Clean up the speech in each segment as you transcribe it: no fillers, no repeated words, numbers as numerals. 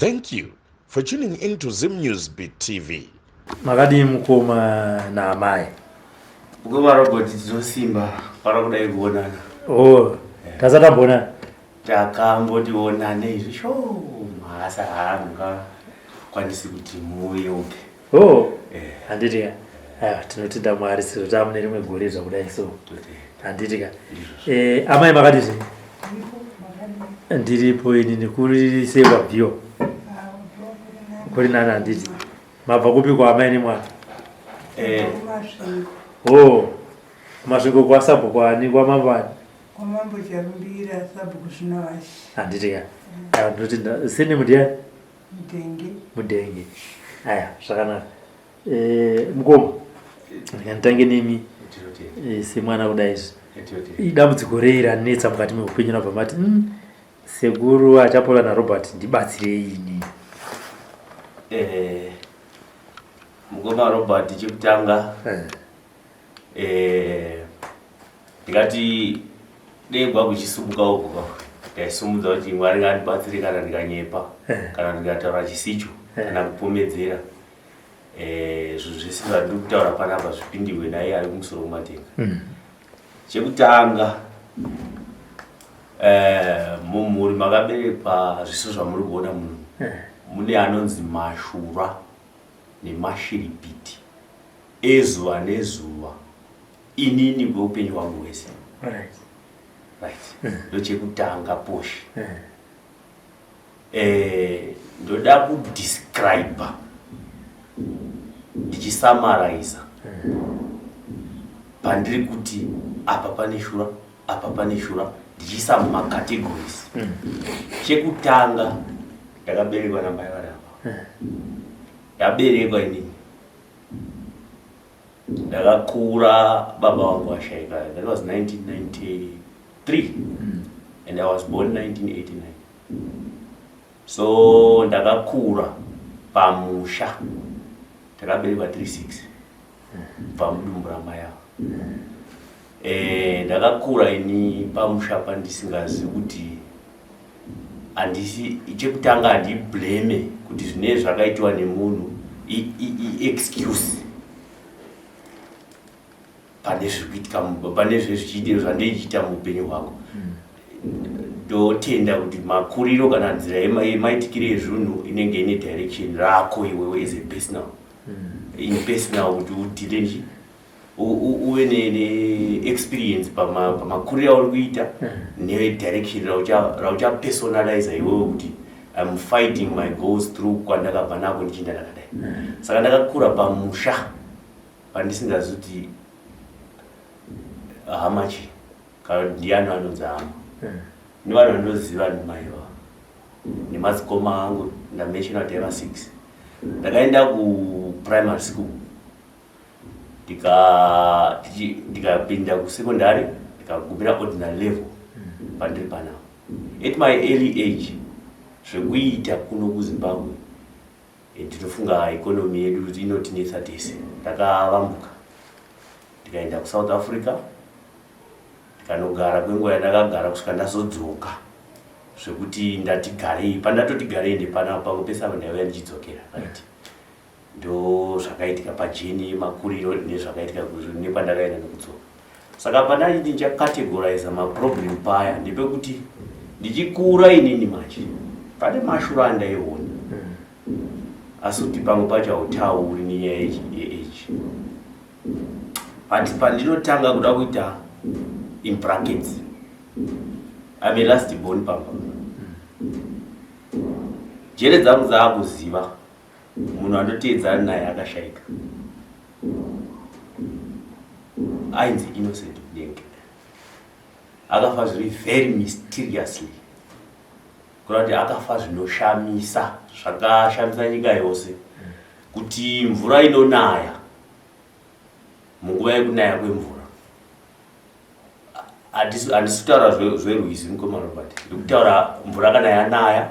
Thank you for tuning in to Zim News Beat TV. Makadii mukoma naamai? Mukoma Robert tinosimba pano kudai kuonana. Oh, yeah. Tasati Takambotionane izvi shoma asi haangakwanisi kuti muyeuke. Oh, eh. Handiti ka. Aiwa, tinotenda Mwari sezvo taamune rimwe gore zvakudai so. Handiti ka. Eh, amai makadii zvenyu? Ndiripo ini kuri sei kwabviwa? Kuri nani handiti? Mabva kupi kwa amai nemwana? Eh. Oh. Masvingo kwasabhuku ani kwamambo ani? Kwamambo Charumbira sabhuku Zvinovashe. Handiti ka. Aiwa ndinotenda. Sene mudiani? Mudenge. Mudenge. Aya, zvakanaka. Eh, mukoma. Ndikanditange nemi. Eh, semwana kudai izvi. Idambudziko rei ranetsa mukati meupenyu nabva mati sekuru achapola naRobert ndibatsirei ini. Eh, mukoma Robert chekutanga eh. Eh, ndikati dei kwakuchisumuka uko ndaisumudza kuti Mwari ngaandibatsire kana ndikanyepa eh. kana ndikataura chisicho eh. kana kupomedzera eh, zvinhu zvese zvandiri kutaura panapa zvipindiwe naye ari kumusoro kumatenga. Chekutanga mumhuri makaberekwa zviso zvamuri kuona muno mune anonzi mashura nemashiripiti ezuva nezuva inini kweupenyu hwangu hwese. Right. Ndochekutanga poshi. Ndoda kudescribe ndichisamaraiza pandiri kuti apa pane shura, apa pane shura, ndichiisa mumacategories. Chekutanga ndakaberekwa namai vari apa. Ndaberekwa inini ndakakura, baba vangu vashaika. That was 1993 and I was born 1989, so ndakakura pamusha takaberekwa 36 kubva mudumbu ramai ava. Ndakakura ini pamusha pandisingazivi kuti handisi chekutanga handiblame kuti zvine zvakaitwa nemunhu excuse pane zviri kuitika pane zvezvichiitiro zvandichiita muupenyu hwangu. Ndotenda kuti makuriro kana nzira yemaitikiro ezvinhu inenge ine direction rako iwewe as a personal in personal kuti udeale nchi uve neexperience pamakuriro auri kuita nedirection rauchapersonaliza iwewe kuti I'm fighting my goals through kwandakabva nako ndichinda ndakadai. Saka ndakakura pamusha pandisingazi kuti hama chi kana kuti ndiani anonzi hama. Nevanhu vanoziva ndimaiva nemadzikoma angu ndamenshona kuti aiva 6. Ndakaenda kuprimary school, ndikapinda kusecondary, ndikagumira ordinary level pandiri panapa. At my early age, zvekuita kuno kuZimbabwe, ndinofunga economy yedu inotinetsa tese, ndakavambuka ndikaenda kuSouth Africa, ndikanogara kwenguva yandakagara kusvika ndazodzoka zvekuti ndati garei. Pandatoti garei ndepanapa, pamwe pese apa ndaiuya ndichidzokera, right? Ndo zvakaitika pajeni yemakuriro nezvakaitika nepandakaenda nekudzoka. Saka pandachiti ndichacategoriza maproblem paya ndepekuti ndichikura inini manje pane mashura andaiona, asi kuti pamwe pacho hautauri nenyaya yeage. But pandinotanga kuda kuita in brackets, I'm a last born pamba. Jere dzangu dzaakuziva munhu anoteedzana naye akashaika ainzi Innocent Mudenge. Akafa zviri very mysteriously, kureva kuti akafa zvinoshamisa zvakashamisa nyika yose, kuti mvura inonaya, munguva yekunaya kwemvura, handisi kutaura zverwizi mukoma Robert, ndikutaura mvura kana yanaya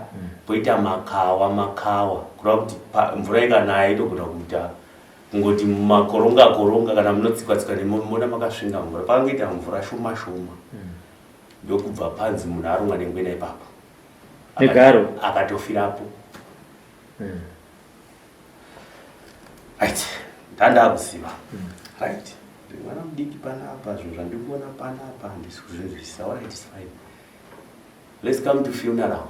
poita makawa makawa, kureva kuti mvura ikanaya inogona kuita kungoti makoronga koronga kana munotsikwa tsika nemona makasvinga mvura, pakangoita mvura shoma shoma, ndokubva panzi munhu arumwa nengwena ipapo. Negaro. Akatofirapo. Right, ndandakuziva. Right, ndiri mwana mudiki panapa, zvinhu zvandiri kuona panapa handisi kuzvinzwisisa. Alright, it's fine. Let's come to funeral.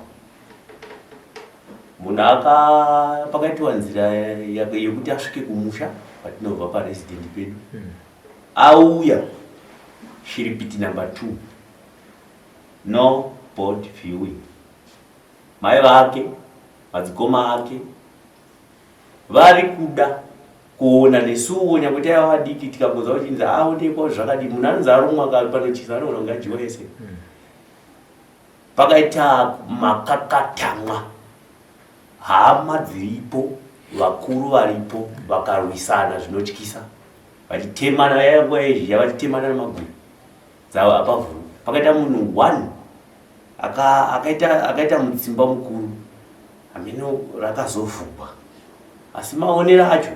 Munhu aka pakaitiwa nzira yekuti asvike kumusha patinobva paresident pedu. Auya shiripiti number 2. No board viewing. Mai vake, madzikoma ake vari kuda kuona nesuwo nyangwe taiva vadiki tikangonzwa vachinzi aonekwa zvakadii munhu anonzi arumwa ka panotyisa anogona kunge adyiwa yese. Pakaita makakatamwa hama dziripo vakuru varipo vakarwisana zvinotyisa vachitemana yaya nguva yezhizha vachitemana nemagwiri dzavo apavhuru pakaita munhu one akaita akaita mutsimba mukuru hameno rakazovhugwa asi maonero acho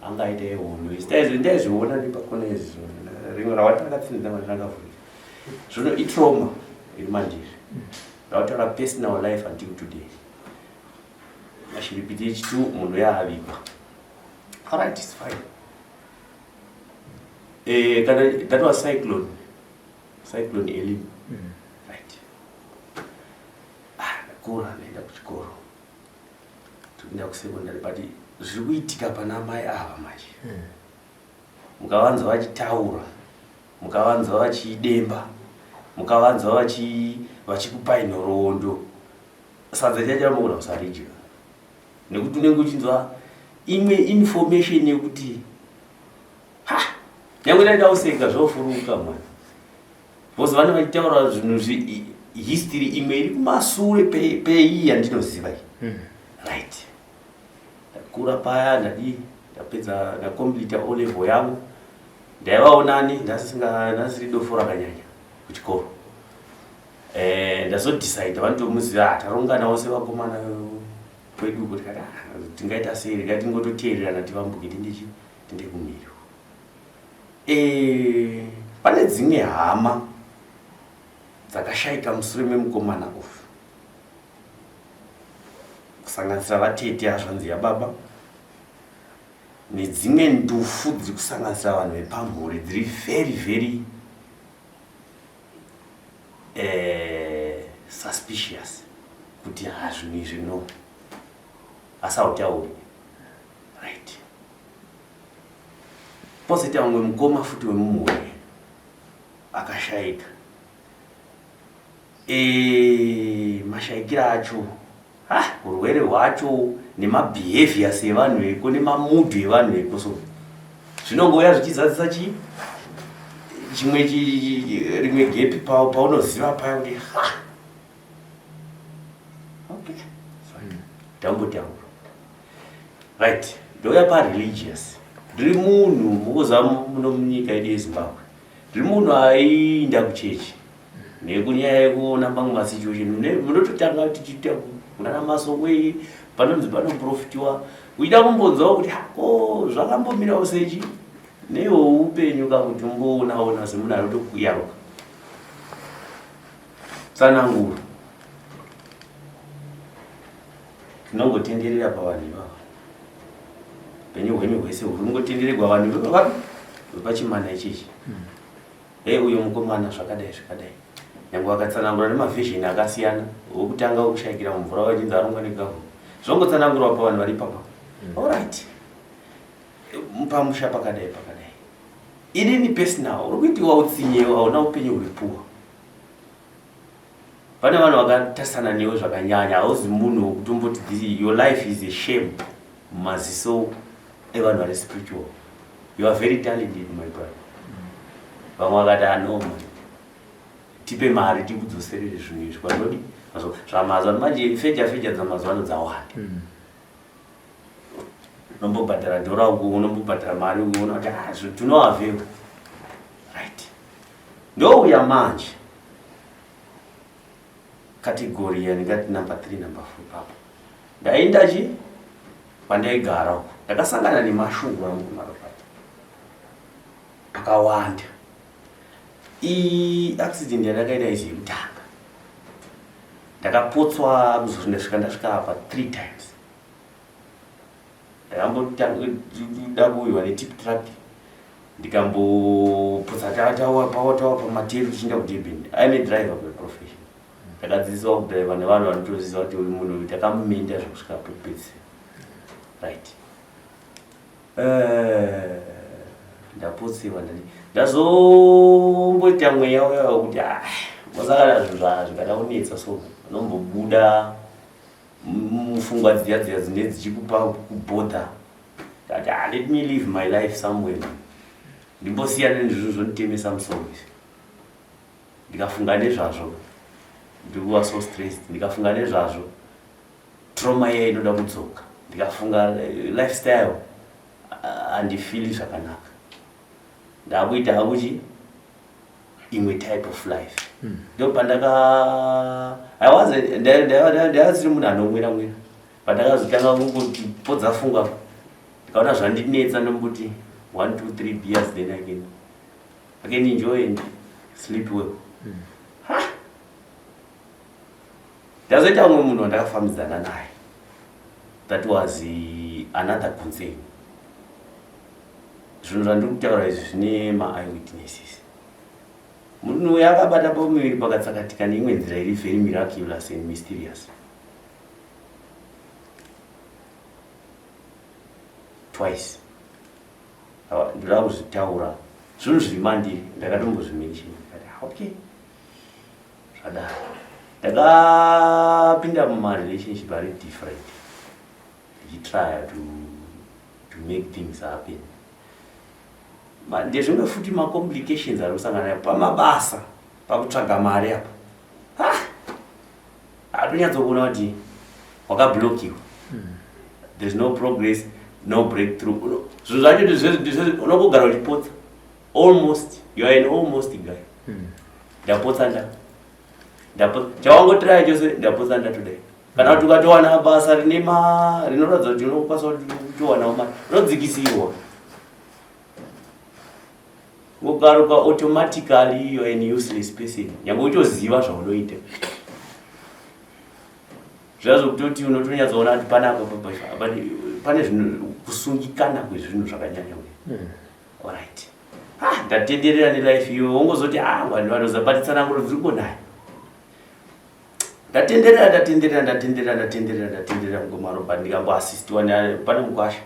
anga aita ehondo isi ndaizviona nepakona izvi rimwe rawati rakatsinzina rakavhurika zvino itrauma iri mandiri ndakataura personal life until today mashiripiti echitu munhu yaavigwa alright it's fine eh, kana that was cyclone cyclone Eline right ah ndakura ndaenda kuchikoro tikuenda kusecondary but zviri kuitika pana mai ava manje mukavanzwa vachitaura mukavanzwa vachidemba mukavanzwa vachikupai nhoroondo sadza chacho ramogona kusaridya nekuti unenge uchinzwa imwe information yekuti ha nyange ndaida kuseka zvofuruka mwana because vane vachitaura zvinhu history imwe iri kumasure peiyi yandinoziva iyi right ndakura paya ndadii ndapedza ndacompleta o level yangu ndaivawo nani ndasiri dofo rakanyanya kuchikoro eh, ndazodecide vanotomuziva ah, taronganawo sevakomana kwedu uko tikati ah, tingaita sei regai tingototeererana tivambuke tindichi tinde kumhiri eh, pane dzimwe hama dzakashaika musure memukomana uyu kusanganisira vatete hazvanzi yababa nedzimwe ndufu dziri kusanganisira vanhu vepamhuri dziri very very eh, suspicious kuti ha zvinhu izvi no asi hautauri right pozoita mumwe mukoma futi wemumhuri akashaika e, mashaikiro acho ha urwere hwacho nemabehaviors evanhu veko nemamudhu evanhu veko so zvinongouya zvichizadzisa chii chimwe rimwe gepi paunoziva paya kuti ha okay tambotaura right ndouya pareligious ndiri munhu mukuziva muno munyika yedu yezimbabwe ndiri munhu aiinda kuchechi nekunyaya yekuona mamwe masituation munototanga tichiita kunana masokwe panonzi panoprofitiwa uchida kumbonzwawo kuti ko zvakambomirawo sechi neiwo upenyu kakuti umboonaona semunhu anotokuyaruka tsananguro tinongotenderera pavanhu ivava upenyu hwenyu hwese huri kungotenderegwa vanhu vapi vepachimana ichichi Hey uyo mukomana zvakadai zvakadai. Nyangwe akatsanangura nemavision akasiyana. Wekutanga wekushaikira mumvura wachinzi arumwa negavhu. Zvongotsanangurwa pavanhu vari ipapa. Alright. Pamusha pakadai pakadai. Inini personal uri kuitiwa utsinye hauna upenyu huri puwa. Pane vanhu vakatarisana newe zvakanyanya hauzi munhu wekutomboti this your life is a shame mumaziso evanhu vari spiritual. You are very talented my brother. Vamwe vakati ano man tipe mari tikudzoserere zvinhu izvi kwanodi zvamazuva ano manje feja feja dzamazuva ano dzawanda. Unombobhadhara dhora uku unombobhadhara mari uku unoona kuti ah tinoavhewa. Right. Ndouya manje category yandingati number 3 number 4 papo ndaenda chi kwandaigara uko ndakasangana nemashura mukumarobata akawanda iyi accident yandakaita izi yekutanga ndakapotswa kuzosvika ndasvika apa 3 times. Ndakamboda kuuyiwa netip truck, ndikamboputsa tawa tawa pamateru tichienda kuDurban. I'm a driver by profession. Ndakadzidziswa kudhiraivha nevanhu vanotoziva kuti uyu munhu uyu takamumenda zvekusvika pekupedzisira, right? Ndapotsiwa, ndati ndazomboita mweya uya wekuti, ah, wasakana zvinhu zvikada kunetsa, so unombobuda mupfungwa dziya dziya dzine dzichikupa kubhodha. Ndati, ah, let me live my life somewhere, ndimbosiyana nezvinhu zvonditemesa musoro izvi. Ndikafunga nezvazvo ndikuva so stressed, ndikafunga nezvazvo trauma iya inoda kudzoka, ndikafunga lifestyle handifeeli zvakanaka. Ndakuita hakuchi imwe type of life. Ndo pandaka ndaiva munhu anomwira mwira. Pandakazotanga kungopodza funga, ndikaona zvandinetsa, ndombuti 1 2 3 beers, then I can enjoy and sleep well. Ndazoita umwe munhu wandakafambidzana naye. That was another concern. Zvinhu zvandiri kutaura izvi zvine maeyewitnesses. Munhu uyu akabata pamuviri pakatsakatika neimwe nzira iri very miraculous and mysterious twice. Ndoda kuzvitaura zvinhu zviri mandiri, ndakatombozvimention, ndikati, ah, okay, zvadaro. Ndakapinda mumarelationship ari different, ndichitrya to make things happen. Ndezvimwe futi macomplications ari kusangana nayo pamabasa, pakutsvaga mari apa hatonyatsokuona kuti wakablokiwa. There's no progress, no breakthrough. Zvinhu zvacho unongogara uchipotsa. Almost, you are an almost guy. Ndapotsa, chawangotiraya chose, ndapotsa, ndatodai. Kana kuti ukatowana basa rine ma rinoratidza kuti unokwanisa kutowanawo mari, unodzikisirwa ngogaruka. Automatically you are an useless person, nyange utoziva zvaunoita zviya, zvokutoti unotonyatsoona kuti panapa pane zvinhu, kusungikana kwezvinhu zvakanyanya. Alright, ah, ndatenderera nelife iyo, wongozoti, ah, vanhu vanoza, but tsananguro dziri kunayo. Ndatenderera, ndatenderera, ndatenderera, ndatenderera, ndatenderera mugomarobha, ndikamboasistiwa pane mukwasha.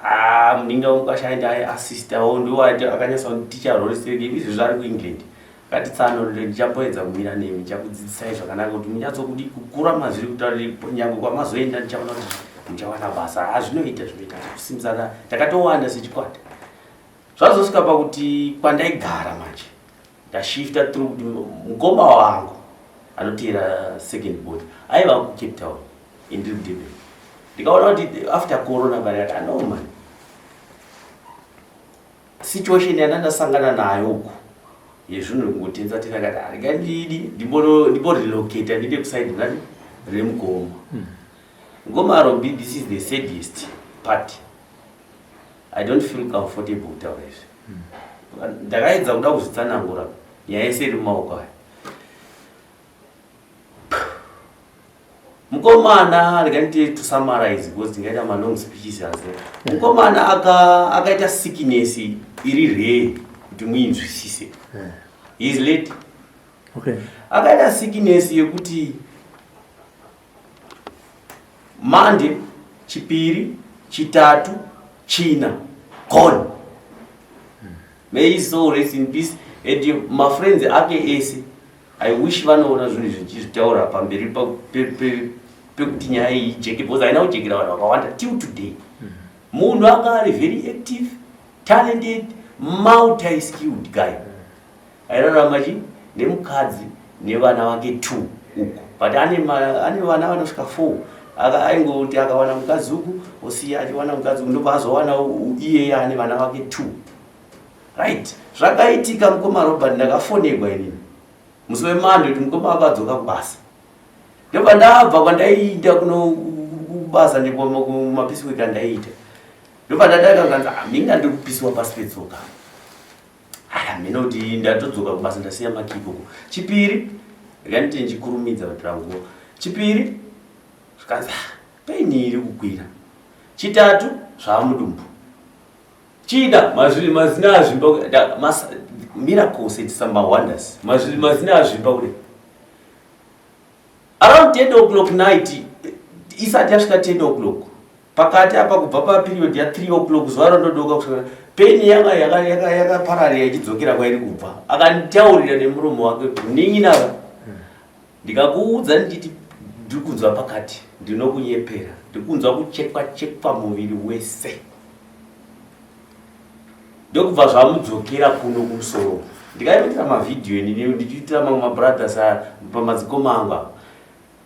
Ah, muninga wemukwasha aenda aiasistawo, ndiwo akanyatsa kunditicha rori. Izvi zvari kuEngland. Akati, tsano, ndichamboedza kumira nemi, ndichakudzidzisai zvakanaka kuti munyatsokudi kukura mazviri kutaura, nyange kwamazoenda ndichaona kuti muchawana basa. Ha, zvinoita, zvinoita kusimbisana. Takatowanda sechikwata. Zvazosvika pakuti kwandaigara manje ndashifta through kuti mukoma wangu anoteera second board aiva kuCape Town, indiri kuDurban. Ndikaona kuti after corona parikati, ano man, situation yandandasangana nayo uku yezvinhu kungotenza tena, kati handingandidi, ndimborelocata ndinde kuside nani remukoma. Mukoma Robi, this is the saddest part. I don't feel comfortable kutaura izvi. Ndakaedza kuda kuzvitsanangura, nyaya yese iri mumaoko aya. Mukomana, regai to summarize because tingaita malong speeches aze. Mukomana akaita sickness iri rare kuti muinzwisise. He is late. Akaita sickness yekuti Monday, Chipiri, Chitatu, China, gone. May his soul rest in peace. And mafriends ake ese, I wish vanoona zvinhu izvi ndichizvitaura pamberi pekuti nyaya iyi ijeke, because haina kujekera vanhu vakawanda till today. Munhu anga ari very active, talented, multi skilled guy. Airarama chi nemukadzi nevana vake two uku, but ane vana vanosvika four. Aingoti akawana mukadzi uku, osiya, achiwana mukadzi uku, ndobva iyeye ane vana vake two, right? Zvakaitika, mukoma Robert, ndakafonegwa inini musi weMonday kuti mukoma akadzoka kubasa. Ndobva ndabva kwandaiita kuno kubasa, ndikumapiece work andaiita, ndobva ndatanga kanzi, ah, minga ndiri kupisiwa pasi petsoka. Aya, mhino kuti ndatodzoka kubasa, ndasiya makey ikoko. Chipiri, regai ndichikurumidza kutora nguva. Chipiri zvikanzi, ah, pain iri kukwira. Chitatu zvava mudumbu. Chida mazina azvimba miracles and some wonders. Mazina azvimba kudai. Around 10 o'clock night, isati yasvika 10 o'clock, pakati apa kubva paperiod ya3 o'clock zuva rondodoka kusvika pain yanga yakapararira ichidzokera kwairi kubva. Akanditaurira nemuromo wake kuti, "Munin'inava, ndikakuudza ndichiti ndiri kunzwa pakati, ndinokunyepera. Ndiri kunzwa kuchekwa chekwa muviri wese." Ndokubva zvamudzokera kuno kumusoro. Ndikaitira mavhidhiyo inini ndichiitira mamwe mabrothers pamadzikoma angu apa.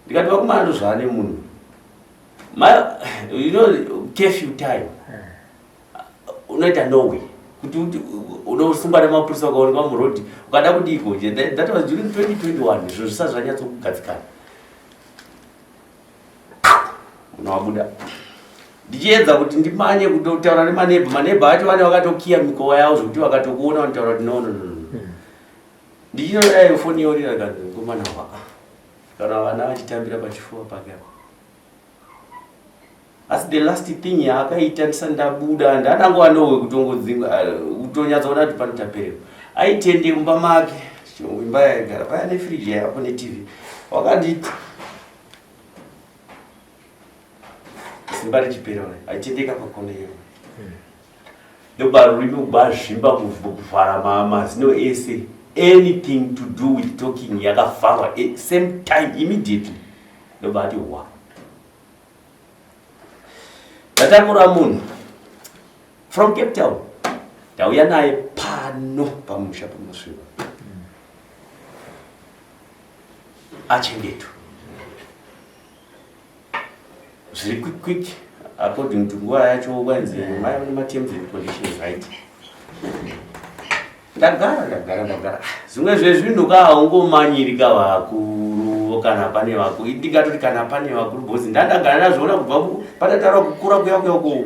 Ndikati, "Vakomana, ndozvaane munhu." Curfew time unoita no way kuti unosungwa nemapurisa ukaonekwa murodhi ukada kudiko. That was during 2021, zviro zvisati zvanyatsokugadzikana. Munhu wabuda, ndichiedza kuti ndimanye kutotaura nemaneighbour. Maneighbour acho vane vakatokiya mikova yavo zvokuti vakatokuona vanotaura kuti, "No, no, no, no." Ndichinodai, foni yorira, kanzi mukomana wa kana vana vachitambira pachifuva pake apo. Asi the last thing yaakaita ndisati ndabuda, ndanangova nowe kutongodzinga, kutonyatsoona kuti panotapererwa. Aitende mumba make, imba yaigara paya nefriji yapo neTV. Wakanditi simba richipera aitendeka pakona iyo, ndoba rurimi kubazvimba, kuvhara mazino ese. Anything to do with talking yakavharwa same time, immediately. Ndoba ati hwa, ndatakura munhu from Cape Town, ndauya naye pano pamusha paMasvingo, achengetwa zviri quick quick according to nguva yacho. Kwanzi mai vane materms and conditions, right? Ndagara, ndagara, ndagara. Zvimwe zvezvinhu ka haungomanyiri ka vakuru kana pane vakuru. Ndingatoti kana pane vakuru, because ndandagara ndazviona kubva patataura kukura kuya kuya uko.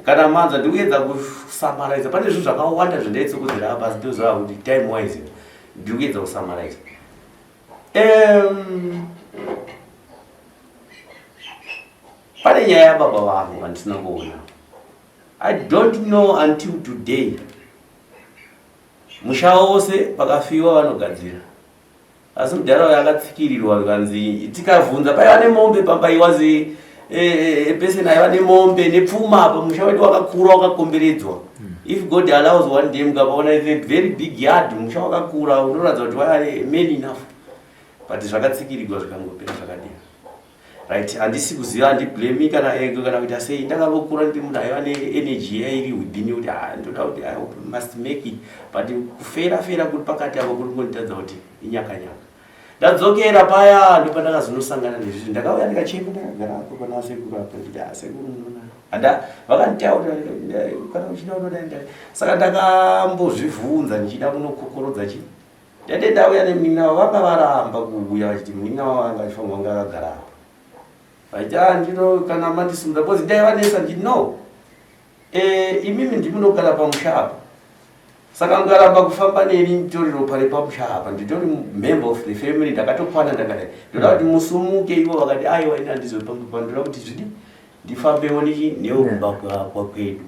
Kana manza ndikuedza kusummariza, pane zvinhu zvakawanda zvandaitsokodzera apa, asi ndoziva kuti time wise ndiri kuedza kusummariza. Pane nyaya yababa vangu vandisina kuona. I don't know until today. Musha wose pakafiwa vanogadzira, asi mudhara uyo akatsikirirwa. Kanzi tikavhunza, paiva nemombe pamba. Iwazi person aiva nemombe nepfuma apa. Musha wedu wakakura, wakakomberedzwa. If God allows, one day mukapaona, it's a very big yard. Musha wakakura, unoratidza kuti waiva man enough, but zvakatsikirirwa zvikangopera zvakadira, right? Handisi kuziva, handiblame kana ego kana kuita sei. Ndakangokura ndiri munhu aiva neenergy yairi within kuti, ah, ndoda kuti I must make it, but kufera fera kuri pakati apo kuri kunditadza kuti inyakanyaka. Ndadzokera paya, ndopandakazonosangana nezvizvi. Ndakauya ndikachema, ndakagara apo pana sekuru apo, nditi, "Ah, sekuru, munoona." Handa vakanditaurira, "Kana uchida unoda enda." Saka ndakambozvivhunza ndichida kunokokorodza chi ndati ndauya nemunin'ina wavo. Vanga varamba kuuya, vachiti munin'ina wavo anga achifanirwa kunge akagara apa. Vachiti, "Ah, ndino kana mandisimudza," because ndaivanetsa nditi, "No, imimi ndimunogara pamusha apa, saka mukaramba kufamba neni, nditori ropa repamusha apa, nditori member of the family, ndakatokwana ndakadai, ndoda kuti musumuke." Ivo vakati, "Aiwa, ini handizopamba, ndoda kuti zvidi ndifambewo nichi newo kumba kwakwedu."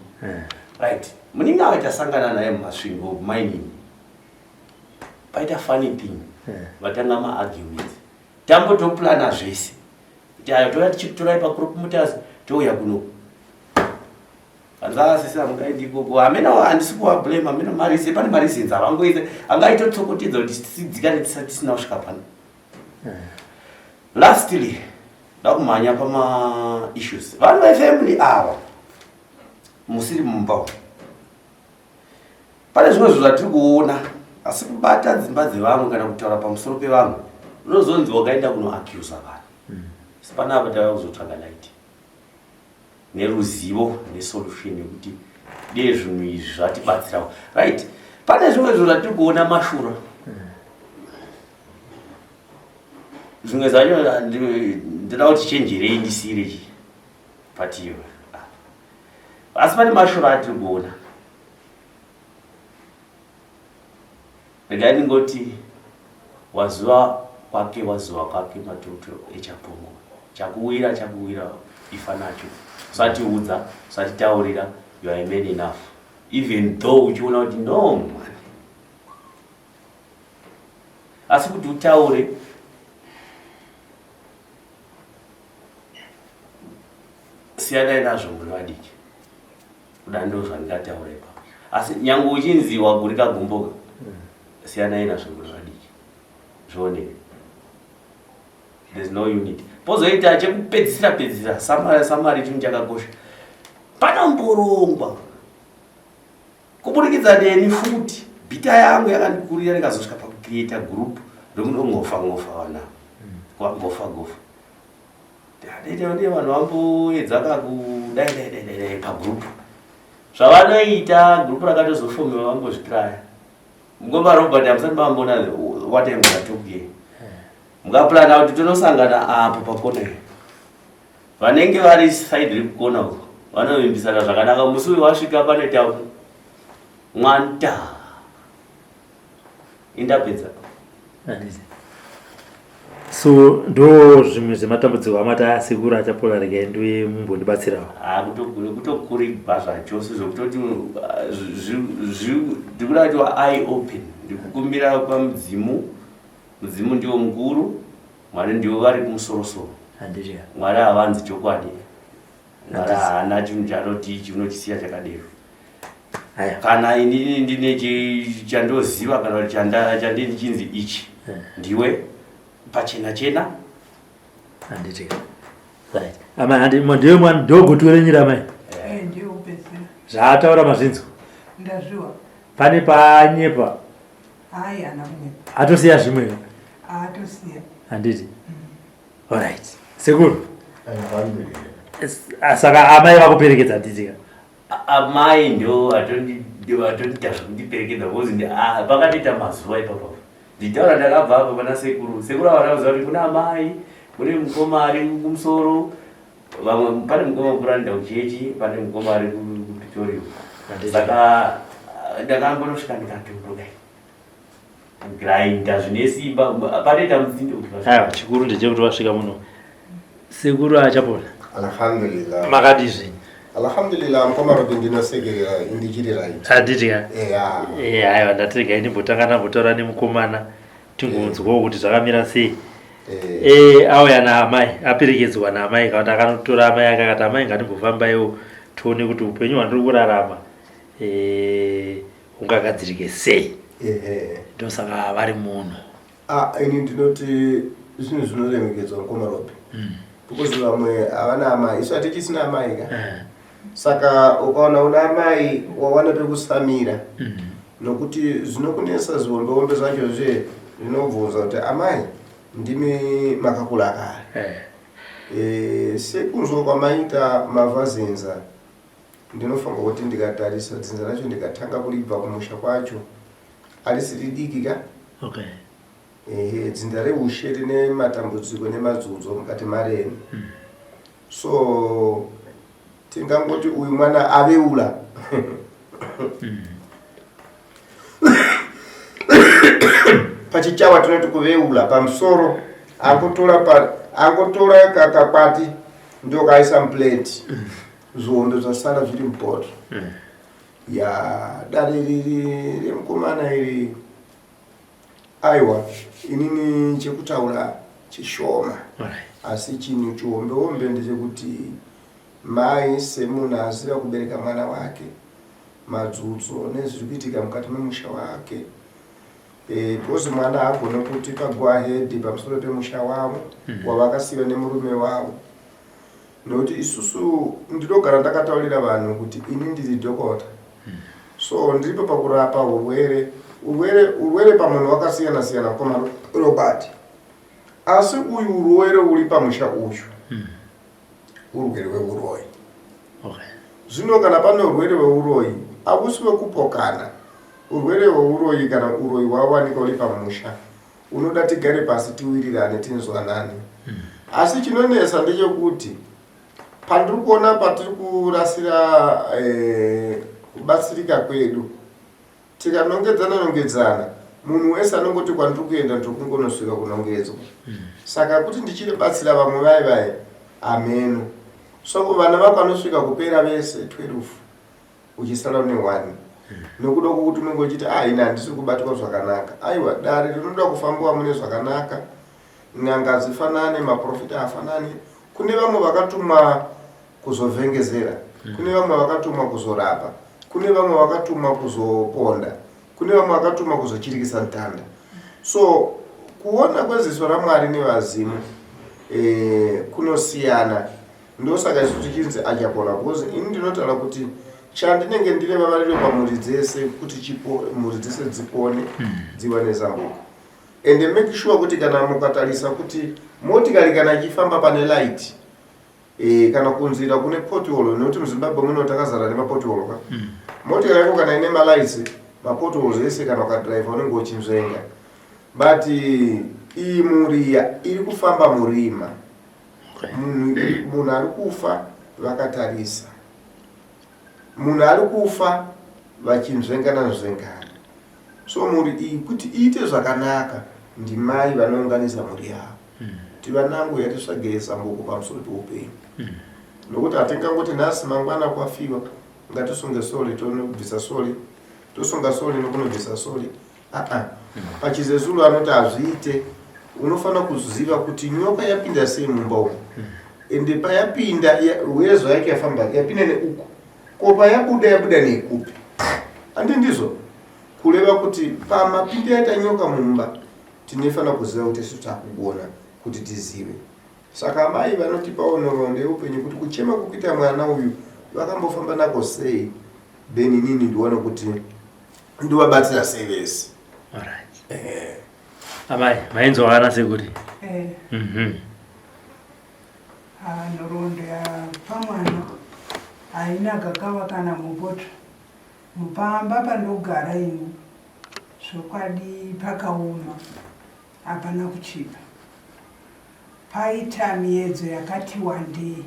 Right, muningi akatasangana naye muMasvingo mining, paita funny thing. Vatanga maarguments. Tambotoplana zvese kuti ayo touya tichikutorai paCrop Motors, touya kuno. Hanzi asisi hamungaendi ikoko. Hamena, handisi kuvablame. Hamena mareason, pane mareasons avangoita angaitotsokotedza kuti tidzikane tisati tisina kusvika pano. Lastly, ndakumhanya pamaissues. Vanhu vefamily ava musiri mumba umu, pane zvimwe zvinhu zvatiri kuona, asi kubata dzimba dzevamwe kana kutaura pamusoro pevamwe, unozonzi wakaenda kunoaccusa vanhu. Asi panapa tava kuzotsvaga light neruzivo nesolution yekuti dee zvinhu izvi zvatibatsirawo, right? Pane zvimwe zvinhu zvatiri kuona, mashura. Zvimwe zvacho ndoda kuti chenjerei, ndisiyire chi patiyo. Asi pane mashura atiri kuona. Regai ndingoti wazuva kwake, wazuva kwake matoto echapongo. Chakuwira chakuwira. Ifa nacho. Usatiudza, usatitaurira, you are a man enough. Even though uchiona kuti no man. Asi kuti utaure siyanai nazvo muri vadiki. Kuda ndo zvandingataura ipapo. Asi nyange uchinzi wagurika gumboka siyanai nazvo muri vadiki. Zvioneke. There's no unity. Pozoita chekupedzisira pedzisira samari samari chinhu chakakosha. Panomborongwa kuburikidza neni futi bhita yangu yakandikurira ndikazosvika pakucreata group rokunongofa ngofa vana ngofa gofa ndiye vanhu vamboedza kakudai dai dai dai pagroup zvavanoita group rakatozofomiwa vambozvitraya mukoma Robert hamusati mamboona what I'm gonna talk here mukaplana kuti tonosangana apo pakona iyo vanenge vari side rekukona uko vanovimbisana zvakanaka musi uyu wasvika panoita mwanta indapedza so ndo zvimwe zvematambudziko amati asekuru achapola regai ndiuye mumbondibatsirawo ah, kutokurigwa zvachose zvekutoti ah, ndikuda kuti wa eye open ndikukumbira pamudzimu mudzimu ndiwo mukuru mwari ndiwo vari kumusorosoro mwari havanzi chokwadi mwari haana chinhu chanoti ichi unochisiya chakadero kana inini ndine chandoziva kana kuti chandii ndichinzi ichi eh. ndiwe pachena chena handiti right amai handi ndiwe mwana ndogotiwe renyira amai eh, zvaataura mazvinzwa ndazviwa pane paanyepa hayi haana kunyepa atosiya zvimwe atosiya handiti mm. Alright. Sekuru. Ah, saka amai vakuperekedza handiti ka? Amai ndo vatondiita zvekundiperekedza because ah, pakatoita mazuva ipapo. Nditaura ndakabva apa pana sekuru. Sekuru havana kuziva kuti kuna amai, kune mukoma ari kumusoro, vamwe pane mukoma kuranda kuchechi, pane mukoma ari kuPretoria. Saka ah, ndakambonosvika ndikatobuda. Grinder zvine simba panoita mutsindo kuti vasvike. Aiwa chikuru ndechekuti vasvika muno. Sekuru achapona. Alhamdulillah. Makadii zvenyu? Alhamdulillah mukoma Robi ndinosekerera ndichiri right. Handiti ka? Eya. Eh aiwa ndati regai ndimbotanga ndambotaura nemukomana tingonzwawo kuti zvakamira sei. Eh. Eh auya naamai aperekedzwa naamai kana kuti akanotora amai ake akati amai ngatimbofambaiwo tione kuti upenyu hwandiri kurarama eh ungagadzirike sei ndosaka vari munhu ah, ini ndinoti zvinhu zvinoremekedzwa mukoma robe mm. because vamwe havana amai isu hatichisina amai ka eh. saka ukaona una amai wawana pekusamira mm. nokuti zvinokunetsa zihombe hombe zvacho zve zvinobvunza kuti amai ndimi makakura kare eh. e, sekunzwa kwamaita mavhazenza Ndinofunga kuti ndikatarisa dzinza racho ndikatanga kuribva kumusha kwacho harisi ridiki ka okay. Ehe, dzinza reushe rine matambudziko nemadzudzo mukati mareni mm. So tingangoti uyu mwana aveula mm. Pachichawa tinoti kuveula pamusoro angotora pa, angotora kakakwati ndokaisa muplate mm. Zvihombe zvasara zviri mupoto mm. Ya dare riri remukomana iri aiwa inini chekutaura chishoma right. Asi chinhu chihombe hombe ndechekuti mai semunhu aziva kubereka mwana wake madzudzo nezviri kuitika mukati memusha wake e, because mwana haagone kuti pago ahead pamusoro pemusha wavo mm. wavakasiyiwa nemurume wavo Nokuti isusu ndinogara ndakataurira vanhu kuti ini ndiri dhokota so ndiripo pakurapa urwere urwere urwere pamunhu wakasiyana siyana mukoma Robert asi uyu urwere uri pamusha uyu urwere hweuroyi Okay. Zvino kana pane urwere hweuroyi hausi wekupokana urwere hweuroyi kana uroyi hwawanika uri pamusha Unoda tigare pasi tiwirirane tinzwanane. Asi chinonetsa ndechekuti pandiri kuona patiri kurasira eh, kubatsirika kwedu tikanongedzana nongedzana munhu wese anongoti kwandiri kuenda ndiri kungonosvika kunongedzwa saka kuti ndichiribatsira vamwe vaye vaye hameno. So vana vako vanosvika kupera vese 12 uchisara une one nekuda kwokuti unenge uchiti ah ini handisi kubatwa zvakanaka. Aiwa, dare rinoda kufambiwa mune zvakanaka. N'anga hadzifanane, maprofita hafanani. Kune vamwe vakatumwa kuzovhengezera, kune vamwe vakatumwa kuzorapa, kune vamwe vakatumwa kuzoponda, kune vamwe vakatumwa kuzochirikisa ntanda. So kuona kweziso raMwari nevazimu kunosiyana. Ndosaka isu tichinzi Achapola because ini ndinotaura kuti chandinenge ndine vavariro pamhuri dzese kuti chipo mhuri dzese dzipone dziwane zambuko. And make sure kuti kana mukatarisa kuti motikari kana ichifamba pane light kana kunzira kune pothole, nekuti muZimbabwe muno takazara nemapothole ka. Motikari yako kana ine malights, mapotholes ese kana ukadrive unenge uchinzvenga. But iyi mhuri iri kufamba murima. Munhu ari kufa vakatarisa, munhu ari kufa vachinzvengana nzvengana. So mhuri iyi kuti iite zvakanaka ndimai vanounganisa mhuri yavo kuti vanangu yatisvagei zambuko pamusoro peupenyu, nokuti hatingangoti nhasi mangwana kwafiwa ngatisunge sori tonobvisa sori, tosunga sori nokunobvisa sori. Aa, pachizezuru anoti hazviite. Unofanira kuziva kuti nyoka yapinda sei mumba umu, ende payapinda wezo yake yafamba yapinda neuku, ko payabuda yabuda nekupi? Handi ndizvo kureva kuti pamapinda yaita nyoka mumba tinofanira kuziva kuti isu takugona kuti tizive. Saka amai vanotipawo nhoroondo yeupenyu kuti kuchema kukuita mwana uyu vakambofamba nako sei, then inini ndione kuti ndivabatsira sei vese. Alright. Amai, mainzwa sekuri? Eh. Ah, nhoroondo yapamwana haina gakava kana mupoto. Mupamba pandogara ini zvokwadi pakaoma, hapana kuchipa. Paita miedzo yakati wandei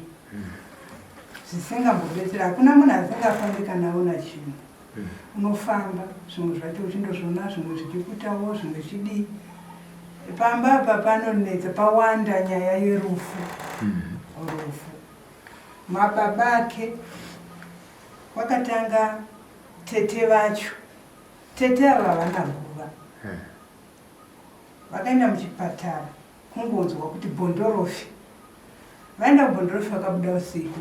zvisingambobetsera. Hakuna munhu asingafambi kana aona chinhu. Unofamba zvimwe zvacho uchindozviona, zvimwe zvichikutawo, zvimwe zvichidii. Pamba apa panonetsa, pawanda nyaya yerufu. Rufu mababa ake kwakatanga tete vacho. Tete ava havana guva, vakaenda muchipatara kungonzwa kuti bhondorofi. Vaenda kubhondorofi vakabuda usiku,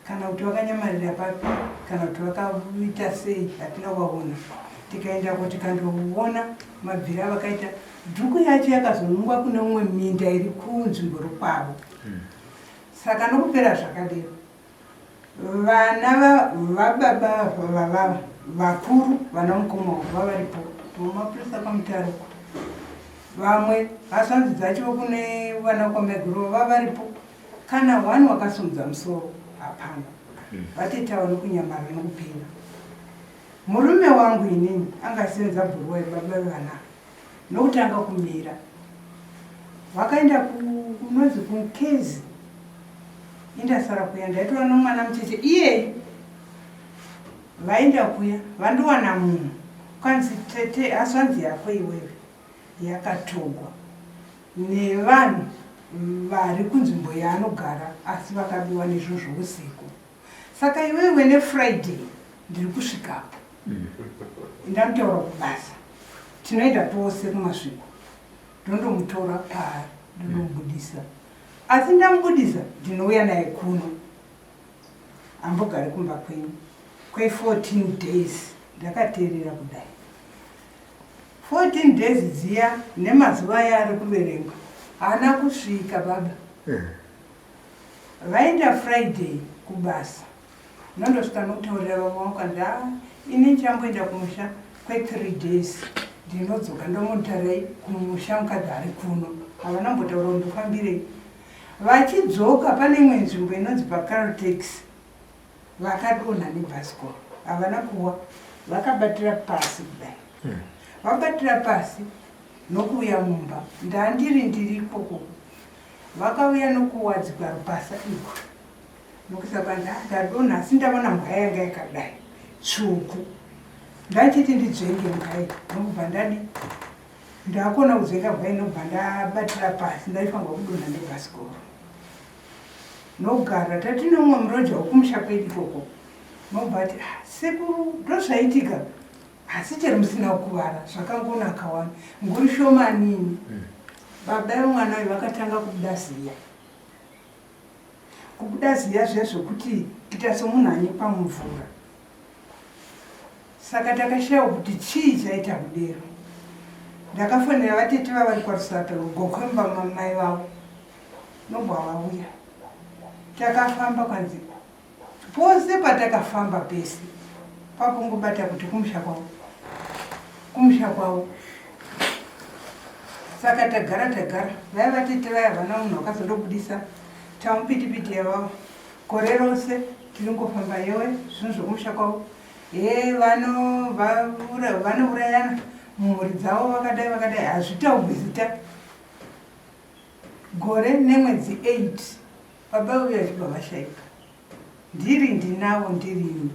kana kuti vakanyamarira papi, kana kuti vakaita sei, hatina kuvaona. Tikaendako tikandoona mabviro avakaita. Dhuku yacho yakazonungwa kune umwe minda iri kunzvimbo rokwavo. Saka nokupera zvakadero, vana vababa vavava vakuru, vana mukoma vavaripo vamapurisa kwaMutaruko, vamwe hasanzi dzacho kune vana kwamaiguru vavaripo, kana one wakasimudza musoro hapana. Vatetawo nokunyamara nokupera. Murume wangu inini angasenza bhuruwa yebaba vevana nokutanga kumira. Vakaenda kunonzi kunkezi, indasara kuya ndaitora nomwana mucheche iyeyu. Vaenda kuya vandowana munhu kwanzi, tete, hazvanzi yako iwewe yakatogwa nevanhu vari kunzvimbo yaanogara, asi vakabiwa nezvozvo usiku. Saka iwewe neFriday ndiri kusvikapo, ndanotaura kubasa, tinoenda tose kumasviko, ndondomutora paari, ndondomubudisa. Asi ndamubudisa ndinouya naye kuno, ambogari kumba kwenyu kwe14 days. Ndakateerera kudai, 14 days dziya nemazuva aya ari kuverengwa haana kusvika baba. Vaenda Friday kubasa, nondosvika nokutaurira vamwe vangu kanzi, a ini ndichamboenda kumusha kwe3 days, ndinodzoka ndomutarai kumusha, mukadzi ari kuno. Havana mbotaura kuti ndofambirei. Vachidzoka pane imwe nzvimbo inonzi paCaltex vakadonha nebhasikoro, havana kuwa, vakabatira pasi kudai. Vabatira pasi nokuuya mumba, ndandiri ndiri ikoko, vakauya nokuwadzikwa rupasa iko nokuisa kwanzi, ah, ndadonha asi ndaona mbwa yanga yakadai tsvuku, ndachiti ndidzvenge mbwa iyi, nokubva ndadi ndakona kudzvenga mbwa iyi, nokubva ndabatira pasi, ndaifanirwa kudonha nebhasikoro. Nogara tatine umwe muroja wekumusha kwedu ikoko nobva ati ah, sekuru ndozvaitika asi chero musina kukuvara zvakangonaka wani nguri shomanini hmm. Baba vemwana uyu vakatanga kubuda ziya kubuda ziya zviya zvekuti kuita semunhu anyikwa mumvura Saka takashaiwa kuti chii chaita kudero. Ndakafonera vatete vavari kwaRusape gokwe mumba mamai vavo nobva vauya. Takafamba kwanzi pose patakafamba pese pakungobata kuti kumusha kwavo kumusha kwavo saka tagara tagara vaya vatete vaya vana munhu vakazondobudisa tamupitipiti yavavo Gore rose tiringofamba yewe zvinhu zvokumusha kwavo hee vanourayana mumhuri dzavo vakadai vakadai hazvitaurwi zita gore nemwedzi 8 baba uyu achibva vashaika ndiri ndinavo ndirini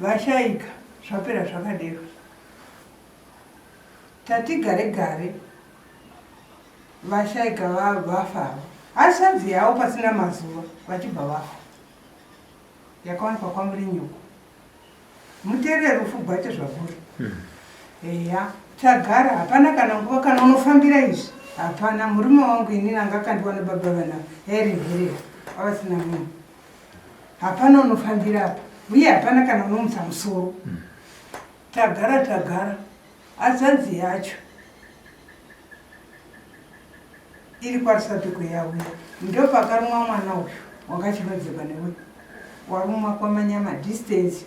vashaika zvapera zvakadero tati gare gare Vashaika vafa ava. Hanzvadzi yavo pasina mazuva vachibva vafa. Yakawanikwa kwaMurinyuku. Muterere rufu gwacho zvaguri. Hmm. Eya, tagara hapana kana nguva kana unofambira izvi. Hapana murume wangu inini anga akandiwana baba vana heri nherera avasina munhu. Hapana unofambira apa. Uye hapana kana unomutsa musoro. Hmm. Tagara tagara. Hanzvadzi yacho iri kwaRusapiko yauya ndopakarumwa mwana uyu wakachinodzekwa newe warumwa kwamanyama distance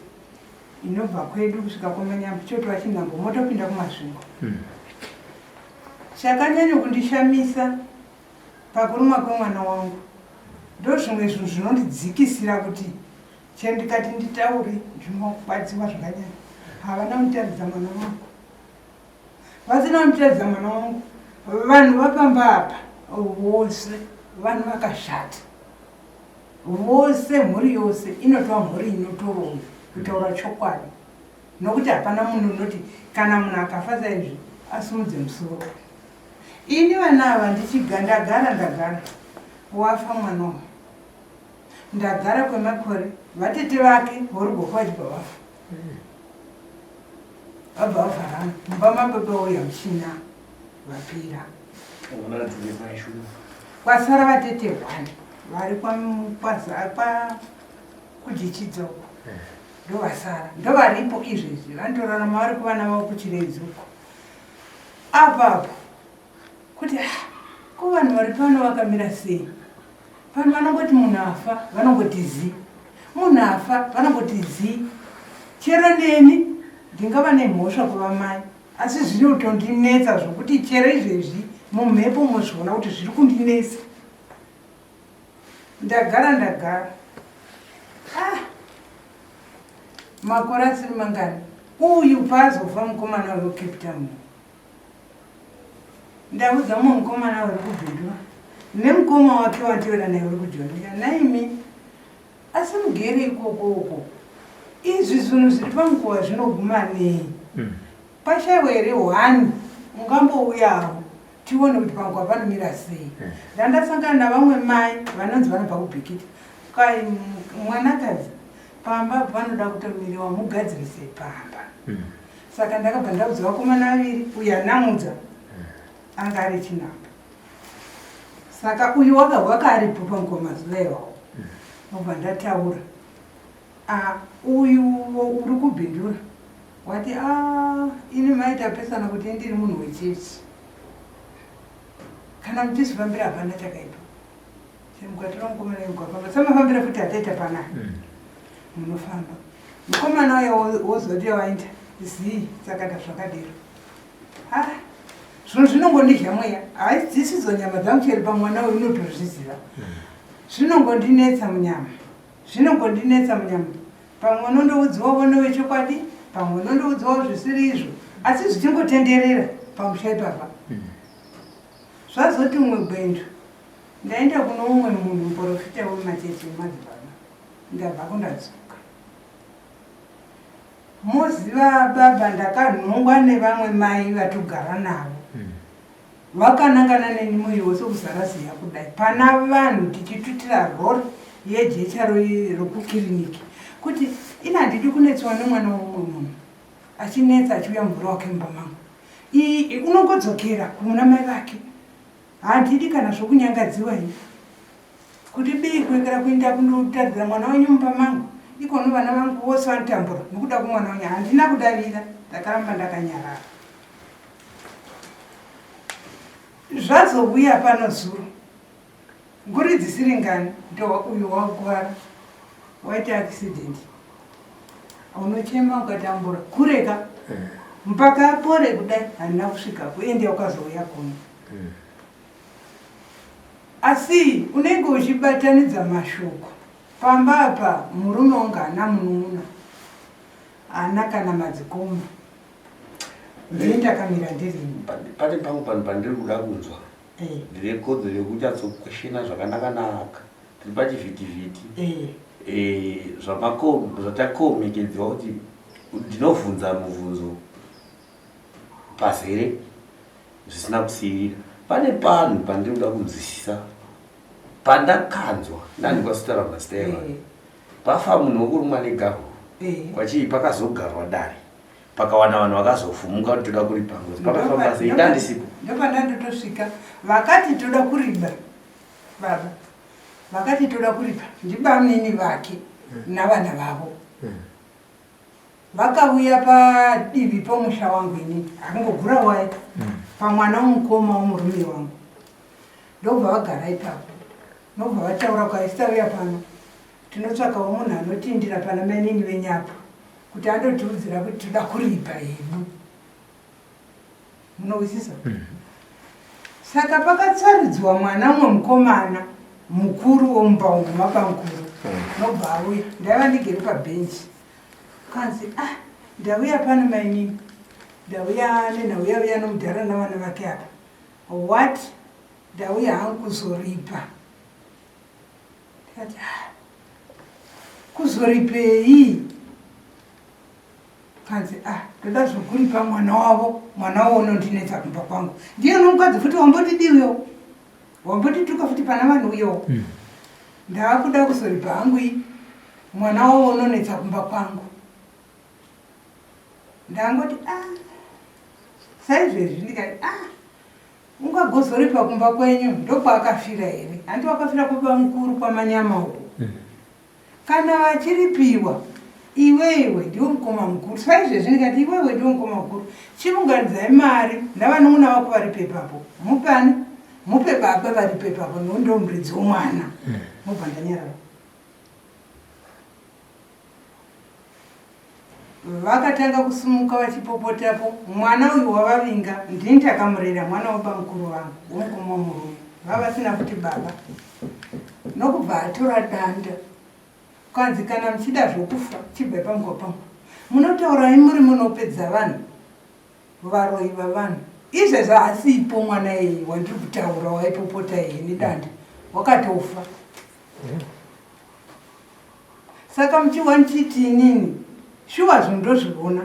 inobva kwedu kusvika kwamanyama chotova chinhambo motopinda kumasvingo hmm. Chakanyanya kundishamisa pakurumwa kwemwana wangu ndozvimwe zvinhu zvinondidzikisira kuti Chero ndikati nditaure ndinokwadziwa zvakanyanya. Havana kunditaridza mwana wangu. Vasina kunditaridza mwana wangu. Vanhu vapamba apa vose vanhu vakashata. Vose mhuri yose inotova mhuri inotoroma kutaura chokwadi. Nokuti hapana munhu unoti kana munhu akafa saizvi asimudze musoro. Ini vana ava ndichiga ndagara ndagara wafa mwana uyu. Ndagara kwemakore vatete vake vorugofa vachibva vafa. Vabva vavharana mumba mababa uya muchina vapera. Kwasara vatete one vari kwa kujichidza uko ndovasara ndovaripo izvezvi vanotorarama vari kuvana vavo kuchiredzi uko apa apa kuti ah, ko vanhu vari pano vakamira sei vanhu vanongoti munhu afa vanongoti zi munhu afa vanongoti zi chero neni ndingava nemhosva kuva mai asi zvinotondinetsa zvokuti chero izvezvi mumhepo mozviona kuti zviri kundinetsa ndagara ndagara ah makore asiri mangani uyu paazofa mukomana uyo cape town Ndaudza mumwe mukomana uri kubhindura nemukoma wake wandioda naye uri kujoni naimi asi mugere ikoko uko izvi zvinhu zviri pamukuva zvinoguma nei mm. pashaiwa here one ungambouyawo tione kuti pamukuva panomira sei mm. ndandasangana navamwe mai vanonzi vanobva kubhikita kai mwanakadzi pamba panoda kutomiriwa mugadzirise pamba mm. Saka ndakabva ndaudza vakomana vaviri uyu anamudza anga ari chinamba. Saka uyu wakahwaka aripo panguva mazuva iwawo. Ndobva ndataura. Ah, uyu uri kubhindura wati ah, ini mai tapesana kuti ndiri munhu wechechi. Kana muchizvifambira hapana chakaipa. Mukatora mukomana uyu mukafamba samafambira futi ataita panapa mm. munofamba mukomana uya wozoti waenda zii sakata zvakadero ah, zvinhu zvinongondidya mweya haidzisidzo nyama dzangu cheri pamwana uyu unotozviziva mm. zvinongondinetsa munyama zvinongondinetsa munyama pamwe unondoudziwa vono vechokwadi pamwe unondoudziwawo zvisiri izvo asi zvichingotenderera pamusha ipapa mm. zvazoti umwe gwendo Ndaenda kuno umwe munhu muporofita wemachechi emadzibaba ndabva kundadzoka. Moziva baba ndakanhongwa nevamwe mai vatogara navo. Hmm. Vakanangana neni muviri wose kuzara ziya kudai pana vanhu tichitutira rori yejecha rokukiriniki kuti ini handidi kunetswa nemwana womumwe munhu achinetsa achiuya mumvura wake mumba mangu. Unongodzokera kuna mai vake. Handidi kana zvokunyangadziwa ini. Kuti bii kurekera kuinda kunotaridzira mwana wenyu mumba mangu ikono vana vangu vose vanotambura nokuda kwemwana wenyu. Handina kudavira, ndakaramba ndakanyarara. Zvazouya pano zuro nguri dzisiri ngani ndo uyu wakuvara waita accident unochema ukatambura kureka mpaka apore kudai handina kusvikapo ende ukazouya kuno Asi unenge uchibatanidza mashoko pamba apa murume wangu haana munun'una haana kana madzikoma ndini ndakamira ndirini. Pane pamwe panhu pandiri kuda kunzwa eh. Ndine kodzero yekunyatsokweshena zvakanaka-naka tiri pachivhitivhiti eh. Eh, zvatakomekedzwa kuti ndinovhunza muvhunzo pazere zvisina kusiirira pane panhu pandiri kuda kunzwisisa pandakanzwa ndandikwasotaura mazita evanhu eh. pafa munhu wokurumwa negahuru eh. kwachii pakazogarwa dare pakawana vanhu vakazofumuka kuti toda kuripa ngozi pakafamba sei ndandisipo ndopandandotosvika vakati toda kuriba baba vakati toda kuripa ndibamnini vake hmm. navana vavo hmm. Vakauya padivi pomusha wangu ini akangogura waya pamwana womukoma womurume wangu ndobva vagara ipapo ndobva vataura kwaisi tauya pano tinotsvakawo munhu anotindira pana mainini venyapo kuti andotiudzira kuti toda kuripa hedu munowisisa mm. Saka pakatsaridzwa mwana umwe mukomana mukuru womumba umu mabamukuru mm. nobva auya ndaiva ndigere pabhenji kanzi ah ndauya pano mainini ndauya nenhauya uya nomudhara navana vake apa what ndauya hangu kuzoripa ndikati ah kuzoripei Kanzi ah ndoda zvokuripa mwana wavo mwana wavo unondinetsa kumba kwangu ndiye nomukadzi futi wambotidi uyo wambotituka futi pana vanhu uyo mm. ndaakuda kuzoripa hangu i mwana wavo unonetsa kumba kwangu ndangoti ah saizvezvi ndikati ah ungagozoripa kumba kwenyu ndokwaakafira here hanti wakafira kwaba mukuru kwamanyama uko mm. Kana vachiripiwa iwewe ndiwe mukoma mukuru saizvezvi ndikati iwewe ndiwe mukoma mukuru chiunganidzai mari navanun'una vako varipo ipapo mupani mupe baba varipo ipapo ndiwo ndiwo muridzi womwana mobva ndanyarara Vakatanga kusumuka vachipopotapo mwana uyu wavavinga ndini takamurera mwana wabamukuru vangu womukoma womurume vavasina futi baba nokubva atora danda kwanzi kana muchida zvokufa chibvai pamukwa pangu munotaurai muri munopedza vanhu varoyi vavanhu izvezvi haasipo mwana iyeye wandiri kutaura waipopota iye nedanda wakatofa Saka muchihwa ndichiti inini shuwa zvinhu ndozviona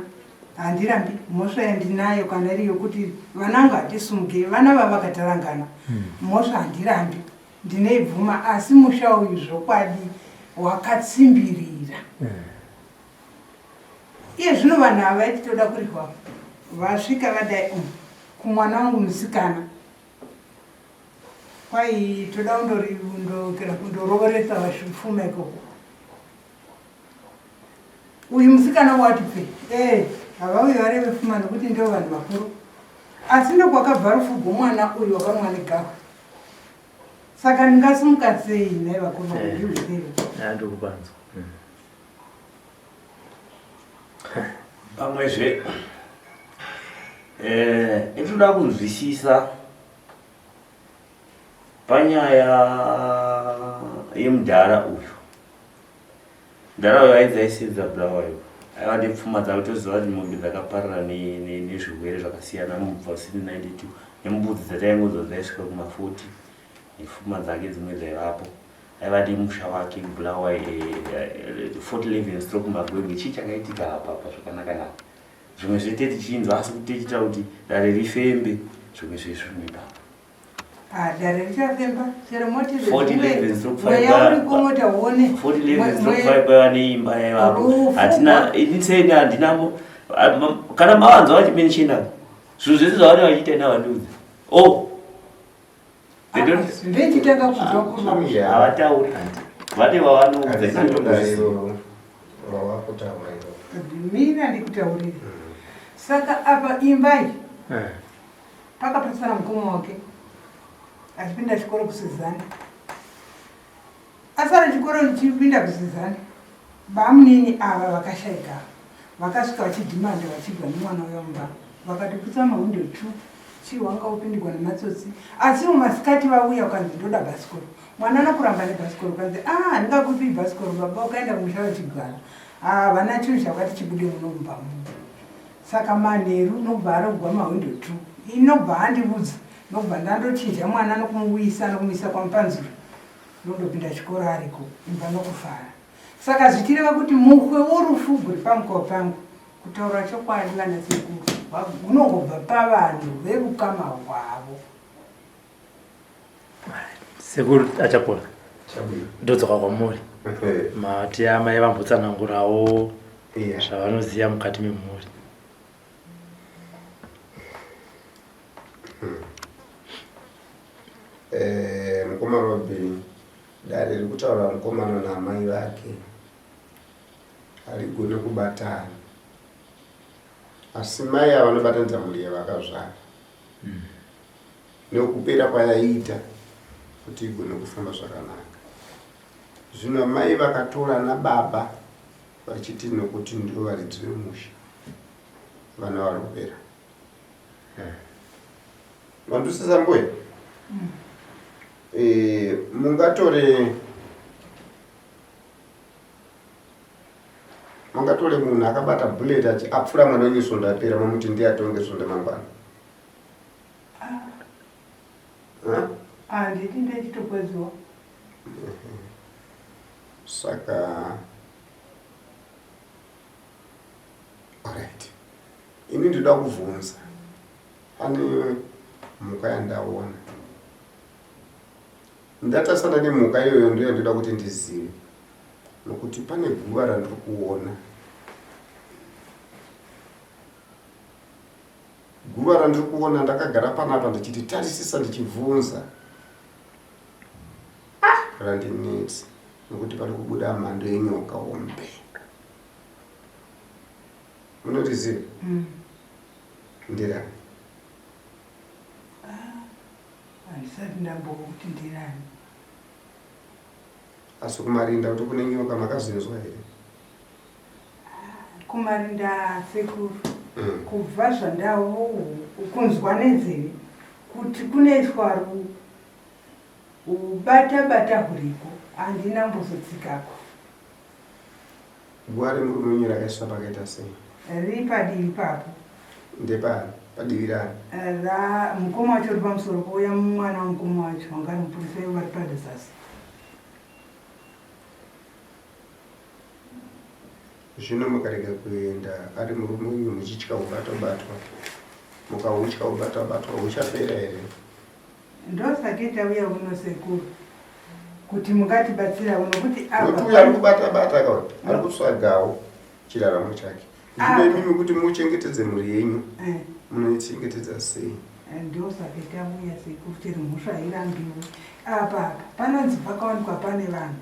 handirambi mhosva yandinayo kana iri yokuti vanangu hatisumuke vana vavakatarangana hmm. mhosva handirambi ndinoibvuma asi musha uyu zvokwadi wakatsimbirira hmm. Iye zvino vanhu ava vaiti toda kurihwa vasvika vadai um, kumwana wangu musikana Kwai toda kundokera kundorovoresa vashufuma ikoko. Uyu musikana wati pfe eh havauyi vari vefuma nokuti ndivo vanhu vakuru. Asi ndokwakabva rufu gwomwana uyu wakarumwa negahwe. Saka ndingasimuka sei nhai vakuru vangu eh, ndiuzive. Ndikupanzwa. Pamwezve eh itoda kunzwisisa Panyaya yemudhara uyu, mudhara uyu ainzi aisenza Bulawayo, aiva nepfuma dzake toziva kuti mombe dzakaparara nezvirwere zvakasiyana mubva 1692 nembudzi dzataingonzwa dzaisvika kuma 40 nepfuma dzake dzimwe dzaivapo. Aiva nemusha wake kuBulawayo, Fort 11 stroke Magwegwe. Chii chakaitika apa apa zvakanaka naka? Zvimwe zvete tichinzwa asi kuti tichiita kuti dare rifembe. Zvimwe zvezvinhu ipapo. Ah, dare richafemba chero moti mweya uri kumota uone paiva neimba yaivapo hatina ini seni handina kana mavanzwa vachimenshina zvinhu zvese zvavanenge vachiita ina vandiudza o oh. ndechitanga kuzwa kuva havatauri vane vavanoudza mina ndikutaurira saka apa imbai eh. Pakapesana mukoma wake achipinda chikoro kuSizane. Asara chikoro ndichipinda kuSizane. Bamunini ava vakashaika vakasvika vachidhimanda vachibva nemwana uya mumba vakatoputsa mahwindo two chii wanga wopindigwa nematsotsi asi mumasikati vauya ukanzi ndoda bhasikoro mwana anokuramba nebhasikoro ukanzi a ah, handingakupi bhasikoro baba ukaenda kumusha vachigwara havana ah, chinhu chakati chibude muno mumba muno Saka manheru nokubva arogwa mahwindo two ini nokubva andivudza nokubva ndandochinja mwana nokumuvuyisa nokumisa kwamupanzura nokundopinda chikoro ariko imba nokufara saka zvichireva kuti muhwe worufu guri pamukova pangu kutaura chokwadi vana sekuru hunongobva pavanhu vevukama hwavo. Sekuru achapola ndodzoka kwamuri mati amai vambotsanangurawo zvavanoziva mukati memhuri. Eh, mukoma Robin dare riri kutaura mukomana naamai vake harigone kubatana asi mai ava vanobatanidza mhuri yavakazvara mm. Nekupera kwayaiita kuti igone kufamba zvakanaka. Zvino mai vakatora nababa vachiti nokuti ndivo varidzi vemusha vana vari kupera. Mandusisa mbuya? Mm. E, mungatore mungatore munhu akabata bullet achi apfura mwana wenyu svondo apera mamuti ndiye atonge svondo mangwana. Handiti ndechitokweziwa. Saka alright. Ini ndinoda kuvhunza. Pane mhuka yandaona. Ndatasana nemhuka iyoyo ndiyo yandoda kuti ndizive. Nokuti pane guva randiri kuona. Guva randiri kuona ndakagara panapa ndichiti tarisisa ndichibvunza ah, randinetsa nokuti pari kubuda mhando yenyoka hombe munoriziva mm. Ndirani ah, handisati ndambokuti ndirani asi kumarinda kuti kune nyoka makazinzwa here Kumarinda sekuru mm. kubva zvandavo kunzwa nenzeve kuti kunoiswa ubata bata huriko handina mbozotsikako. Guva remurume wenyu rakaiswa pakaita sei? Riri padivi papo. Ndepani? Padivi rani? Ra mukoma wacho uri pamusoro pouya mwana wamukoma wacho wanga ari mupurisa ivo vari padezasi. Zvino mukarega kuenda ari murume uyu muchitya kubatwa batwa, mukautya kubatwa batwa huchapera here? Ndosake tauya uno sekuru kuti mungatibatsirawo nokuti apa uyu ari kubata bata ka ari kutsvagawo chiraramo chake. Zvino imimi kuti muchengetedze mhuri yenyu eh. munoichengetedza sei? Eh, ndosake tauya sekuru chero mhosva hairambiwe apa apa panonzi pakawanikwa pane vanhu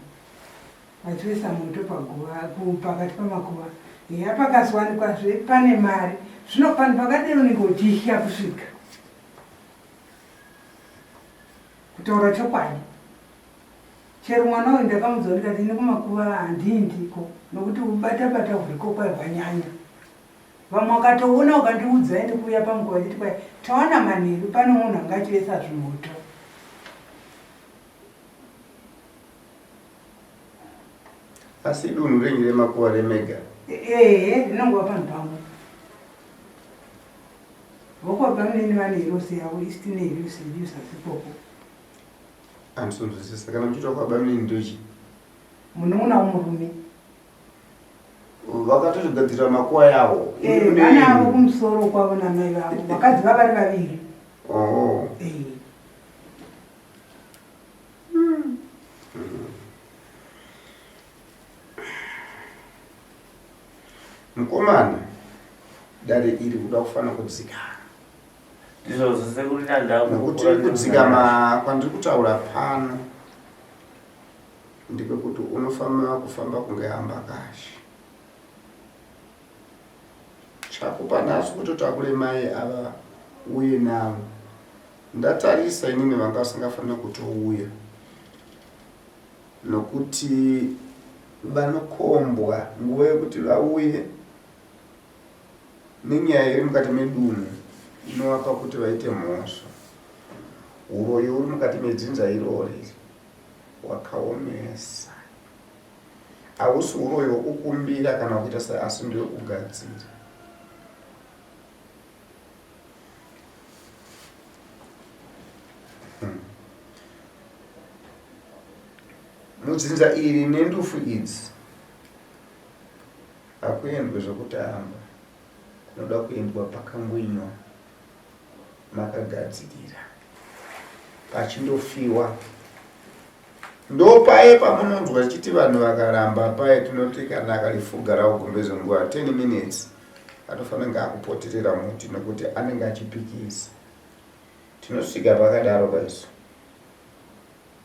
Vachiisa moto paguva pakati pamakuva eya pakazowanikwa-zve pane mari zvino panhu pakadero unenge uchihya kusvika kutaura chokwadi chero mwana uyu ndakamudza ndikati ini kumakuva handiindiko nokuti ubata bata huriko kwai hwanyanya vamwe vakatoona ukandiudza ende kuuya pamukuva chiti kwai tawana manheru pane munhu anga achivesa zvimoto Asi dunhu renyu remakuva remega? Ehe, rinongova panhu pamwe. Vokwabamunini vane hirosi yavo isu tine hirosi yedu zasi ikoko. Andisonzwisisa kana muchiita kwabamunini ndochi? Munun'una womurume. Vakatozvigadzirira makuva yawo. Eh, vanavo kumusoro kwavo namai vavo vakadzi vavari vaviri. Oh. Eh. Mukomana, dare iri kuda kufanira kudzikama. Ndizvozvo sekuru chandaku. Nokuti kudzikama kwandiri kutaura pano ndepekuti unofanira kufamba kunge hambakashi. Chakupa nhasi kuti utakure mai ava uye navo. Ndatarisa inini vanga vasingafanira kutouya nokuti vanokombwa nguva yekuti vauye nenyaya iri mukati medunhu inovapa kuti vaite mhosva. Huroyi huri mukati medzinza irori hwakaomesa. Hausi huroyi hwekukumbira kana kuita sei asi ndewekugadzira. Mudzinza iri nendufu idzi hakuendwe zvekutamba, kunoda kuendwa pakangwinywa makagadzirira pachindofiwa. Ndopaye pamunonzwa tichiti vanhu vakaramba paye tinoti kana akarifuga ragumbeze nguva 10 minutes anofanira kunge akupoterera muti nokuti anenge achipikisa. Tinosvika pakadaro paisu.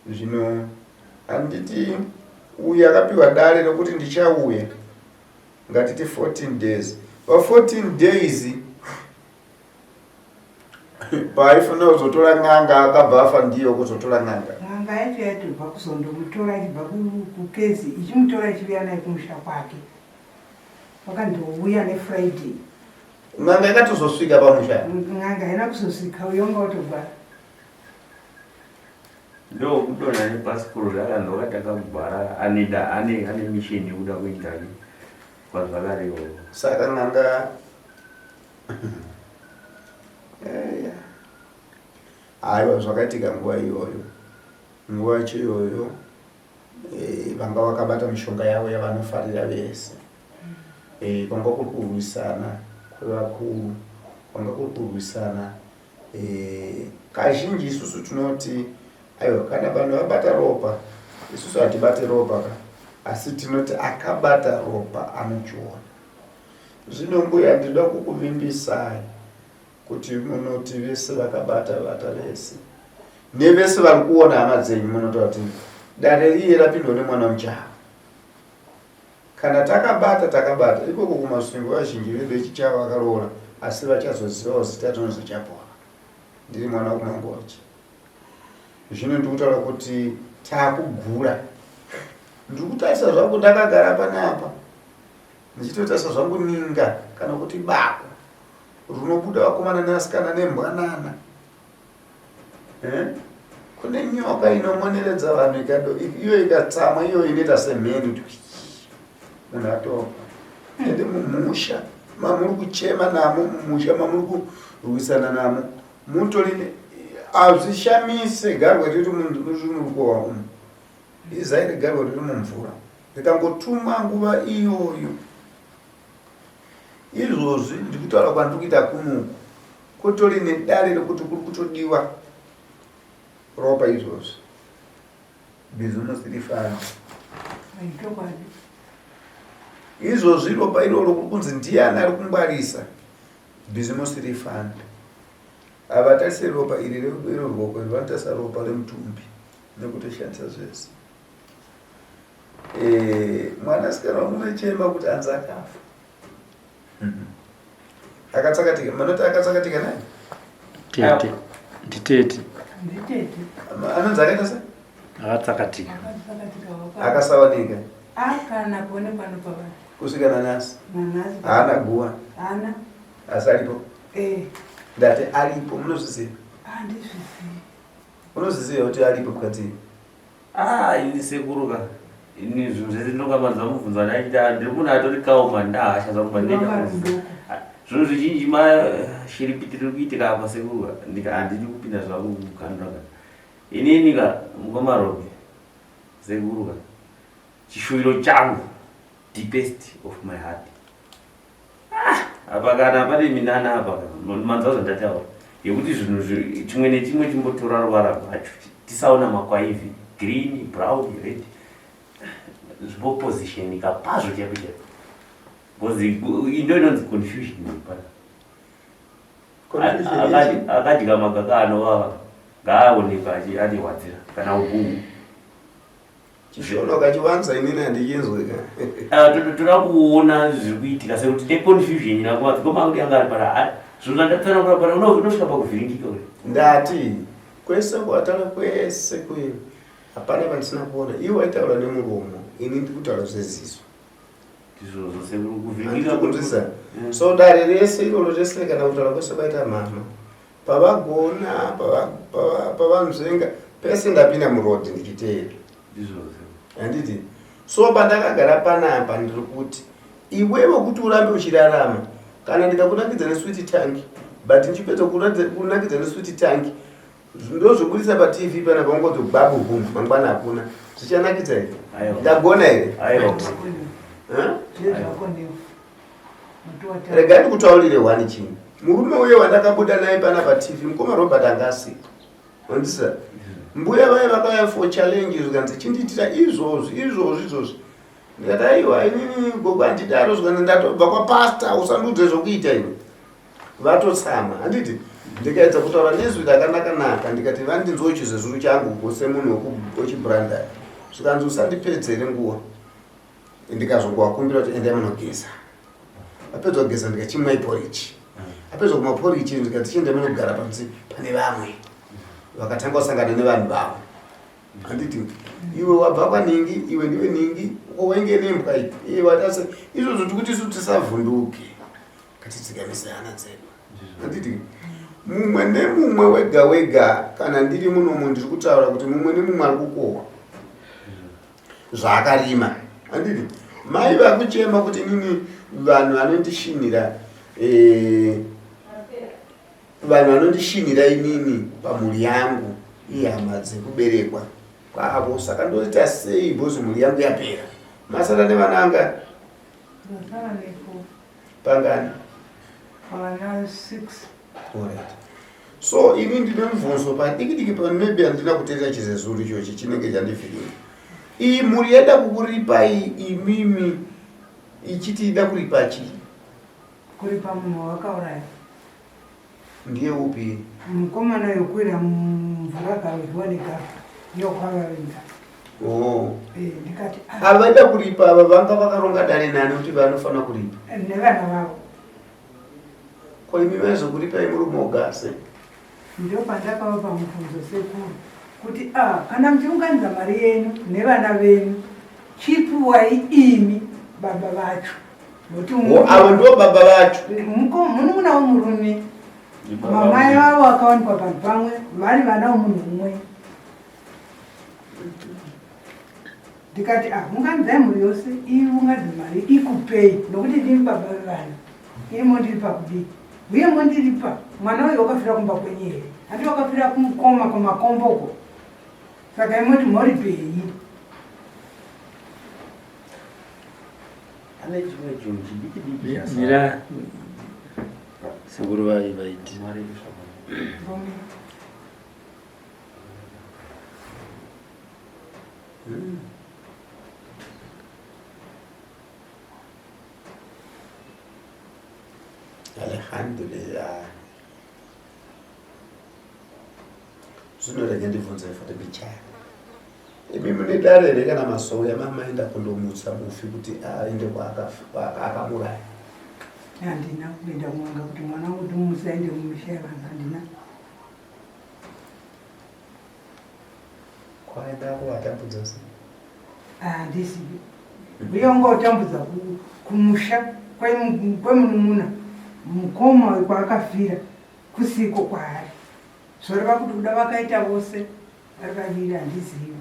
Zvino handiti uyu akapiwa dare rokuti ndichauya ngatiti 14 days pa 14 days paaifanira kuzotora n'anga akabva afa ndiyo kuzotora n'anga. N'anga yacho yaitobva kuzondomutora ichibva kukezi ichimutora ichiuya naye kumusha kwake. Wakandouya nefriday. N'anga yakatozosvika pamusha. N'anga haina kuzosvika uyo wanga watogwara. Ndokudonha nebhasikoro zvakanzi wakatanga kugwara aneda ane ane mission yekuda kuita kwazvakarewo. Saka n'anga Eya. Aiwa zvakaitika nguva iyoyo. Nguva yacho iyoyo eh, vanga vakabata mishonga yavo yavanofarira vese. Eh, kwanga kuri kurwisana kwevakuru, kwanga kuri kurwisana eh, kazhinji isusu tinoti aiwa kana vanhu vabata ropa isusu hatibate ropa ka asi tinoti akabata ropa anochiona Zvino mbuya ndinoda kukuvimbisai kuti munoti vese vakabata vata vese nevese vari kuona hama dzenyu munotaura kuti dare riye rapindwa nemwana mujaha. Kana takabata takabata ikoko kumasvingo vazhinji vedu vechichava vakaroora asi vachazozivawo zita rinonzi Chapora. Ndiri mwana wekumangochi. Zvino ndiri kutaura kuti takugura. Ndiri kutarisa zvangu ndakagara panapa. Ndichitotarisa zvangu ninga kana kuti bako rinobuda vakomana nevasikana nembwanana. Eh? Kune nyoka inomoneredza vanhu ikado iyo ikatsamwa iyo inoita semheni kuti munhu atofa. Ende mumusha mamuri kuchema namo mumusha mamuri kurwisana namo mutori hazvishamise garwe riri murukova umu. Izai regarwe riri mumvura rikangotumwa nguva iyoyo. Izvozvi ndikutaura kwandiri kuita kunoku kutori nedare rekuti kuri kutodiwa ropa izvozvi bhizimusi rifambe. Izvozvi ropa iroro kuri kunzi ndiyani ari kungwarisa bhizimusi rifambe. Havatarise ropa iri reruoko iri vanotarisa ropa remutumbi. nekutoshandisa zvese eh, mwanasikana wamunochema kuti anzi akafa mhm. akatsakatika manoti akatsakatika naye tete nditete anonzi akaita se akatsakatika akasawanika akana kuonekwa nopava kusvika nanhasi haana guwa asi aripo eh. ndati aripo munozviziva Unoziziva kuti aripo mukadzi? Ah, ini sekuru ka. Ini zvinhu zvese ndinokamanza mubvunzo andaita ndiri munhu atori kaoma ndahasha zvangu pandinoita mubvunzo. Zvinhu zvizhinji mashiripiti riri kuitika apa sekuru ka. Ndika handidi kupinda zvangu kuganura ka. Inini ka mukoma Robi sekuru ka. Chishuviro changu deepest of my heart. Ah, apa kana pane minana apa manzwa zvandataura. Yekuti zvinhu chimwe nechimwe chimbotora ruvara rwacho tisaona makwaivi green brown red zvimbopositionika pazvo chaipo chaipo because ndo inonzi confusion pana akadya magaka anovava ngaaonekwa atirwadzira kana uguhu Chishona ukachiwanza inini handichinzwe ka. Ah, toda kuona zviri kuitika sekuti neconfusion inakuva dzikoma kuti anga ari para ah, zvinhu zvandatsanangura para unosvika pakuvhiringika uri. Ndati kwese kuwatara kwese kuye hapana pandisina kuona iwe waitaura nemuromo ini ndiri kutaura zveziso. Ndizvozvo sekuru kuvhiringika kunzwisa. So dare rese iroro rese kana kutaura kwese kwaita mama pavagona pavanzvenga pese ndapinda muroad ndichiteera handiti so pandakagara panapa ndiri kuti iwewe kuti urambe uchirarama kana ndikakunakidza nesweet tank but ndichipedza kunakidza nesweet tank ndozvobudisa patv pana paungodzo gbabu bum mangwana hakuna zvichanakidza here ndagona here Rega ndikutaurire one chinhu. Murume uye wandakabuda naye pana paTV mukoma Robert anga asipo. Wandisa? Mbuya vaye vakauya for challenge zvikanzi chindiitira izvozvi izvozvi izvozvi. Ndikati aiwa inini gogo handidaro zvikanzi ndatobva kwapastor usandiudze zvokuita iwe. Vatotsama handiti? Ndikaedza kutaura nezwi rakanaka naka ndikati vandinzwe chizezuru changu semunhu wechibrandari. Zvikanzi usandipedzere nguva. Ndikazongovakumbira kuti endai munogeza. Apedza kugeza ndikachimwai porridge. Apedza kumwa porridge ndikati chiendai munogara panzi pane vamwe. Vakatanga kusangana nevanhu vavo. Handiti iwe wabva kwaningi iwe ndiwe ningi uko wenge nembwa iyi iwe watase izvozvo tikuti isu tisavhunduke ngatidzikamise hana dzedu. Handiti mumwe nemumwe wega wega kana ndiri munomu ndiri kutaura kuti mumwe nemumwe ari kukohwa. zvaakarima handiti mai vakuchema kuti inini vanhu vanondishinhira eh, vanhu vanondishinhira inini pamhuri yangu ihama dzekuberekwa kwavo saka ndoita sei bhozi mhuri yangu yapera masara nevana anga pangani vana 6 Alright. So ini ndine mubvunzo padiki diki pa maybe handina kuteerera chizezuru ichochi chinenge chandivhiringa. Iyi mhuri yaida kukuripai imimi ichiti ida kuripa chii? Kuripa munhu wawakauraya. Ndiye upi? Mukomana yokwira mvura akarozviwa negafa ndokwavavinga. Oh. Eh, ndikati ah. Avaida kuripa ava vanga vakaronga dare nani kuti vanofanira kuripa? Nevana vavo. Ko imi vaizokuripai muri moga se? Ndopandakavapa mubvunzo sekuru kuti ah, kana muchiunganidza mari yenyu nevana venyu chipuwai imi baba vacho. Nokuti avo ndivo baba vacho. Munun'una womurume mamai vavo vakawanikwa panhu pamwe vari vana vomunhu umwe. Ndikati ah, unganidzai mhuri yose iunganidze mari ikupei nokuti ndimi baba vevana imi mondiripa kudii uye mondiripa mwana uyu wakafira kumba kwenyu here handi wakafira kumukoma kumakomboko saka imoti moripei ane chimwe chinhu chidiki diki mira sekuru vaye vaiti Alhamdulillah. Zvino rega ndibvunze futi bichana. Imi mune dare here kana masowe amamaenda kundomutsa mufi kuti aende kwaakamuraya? Handina kuenda kumanga kuti mwana wangu ndimumutse aende mumisha yevanhu handina. Kwaenda kuvatambudza sei? Handizivi. Uye wanga utambudza kumusha kwemunun'una mukoma kwaakafira kusiko kwaari. Zvoreva kuti kuda vakaita vose vari vaviri handizivi.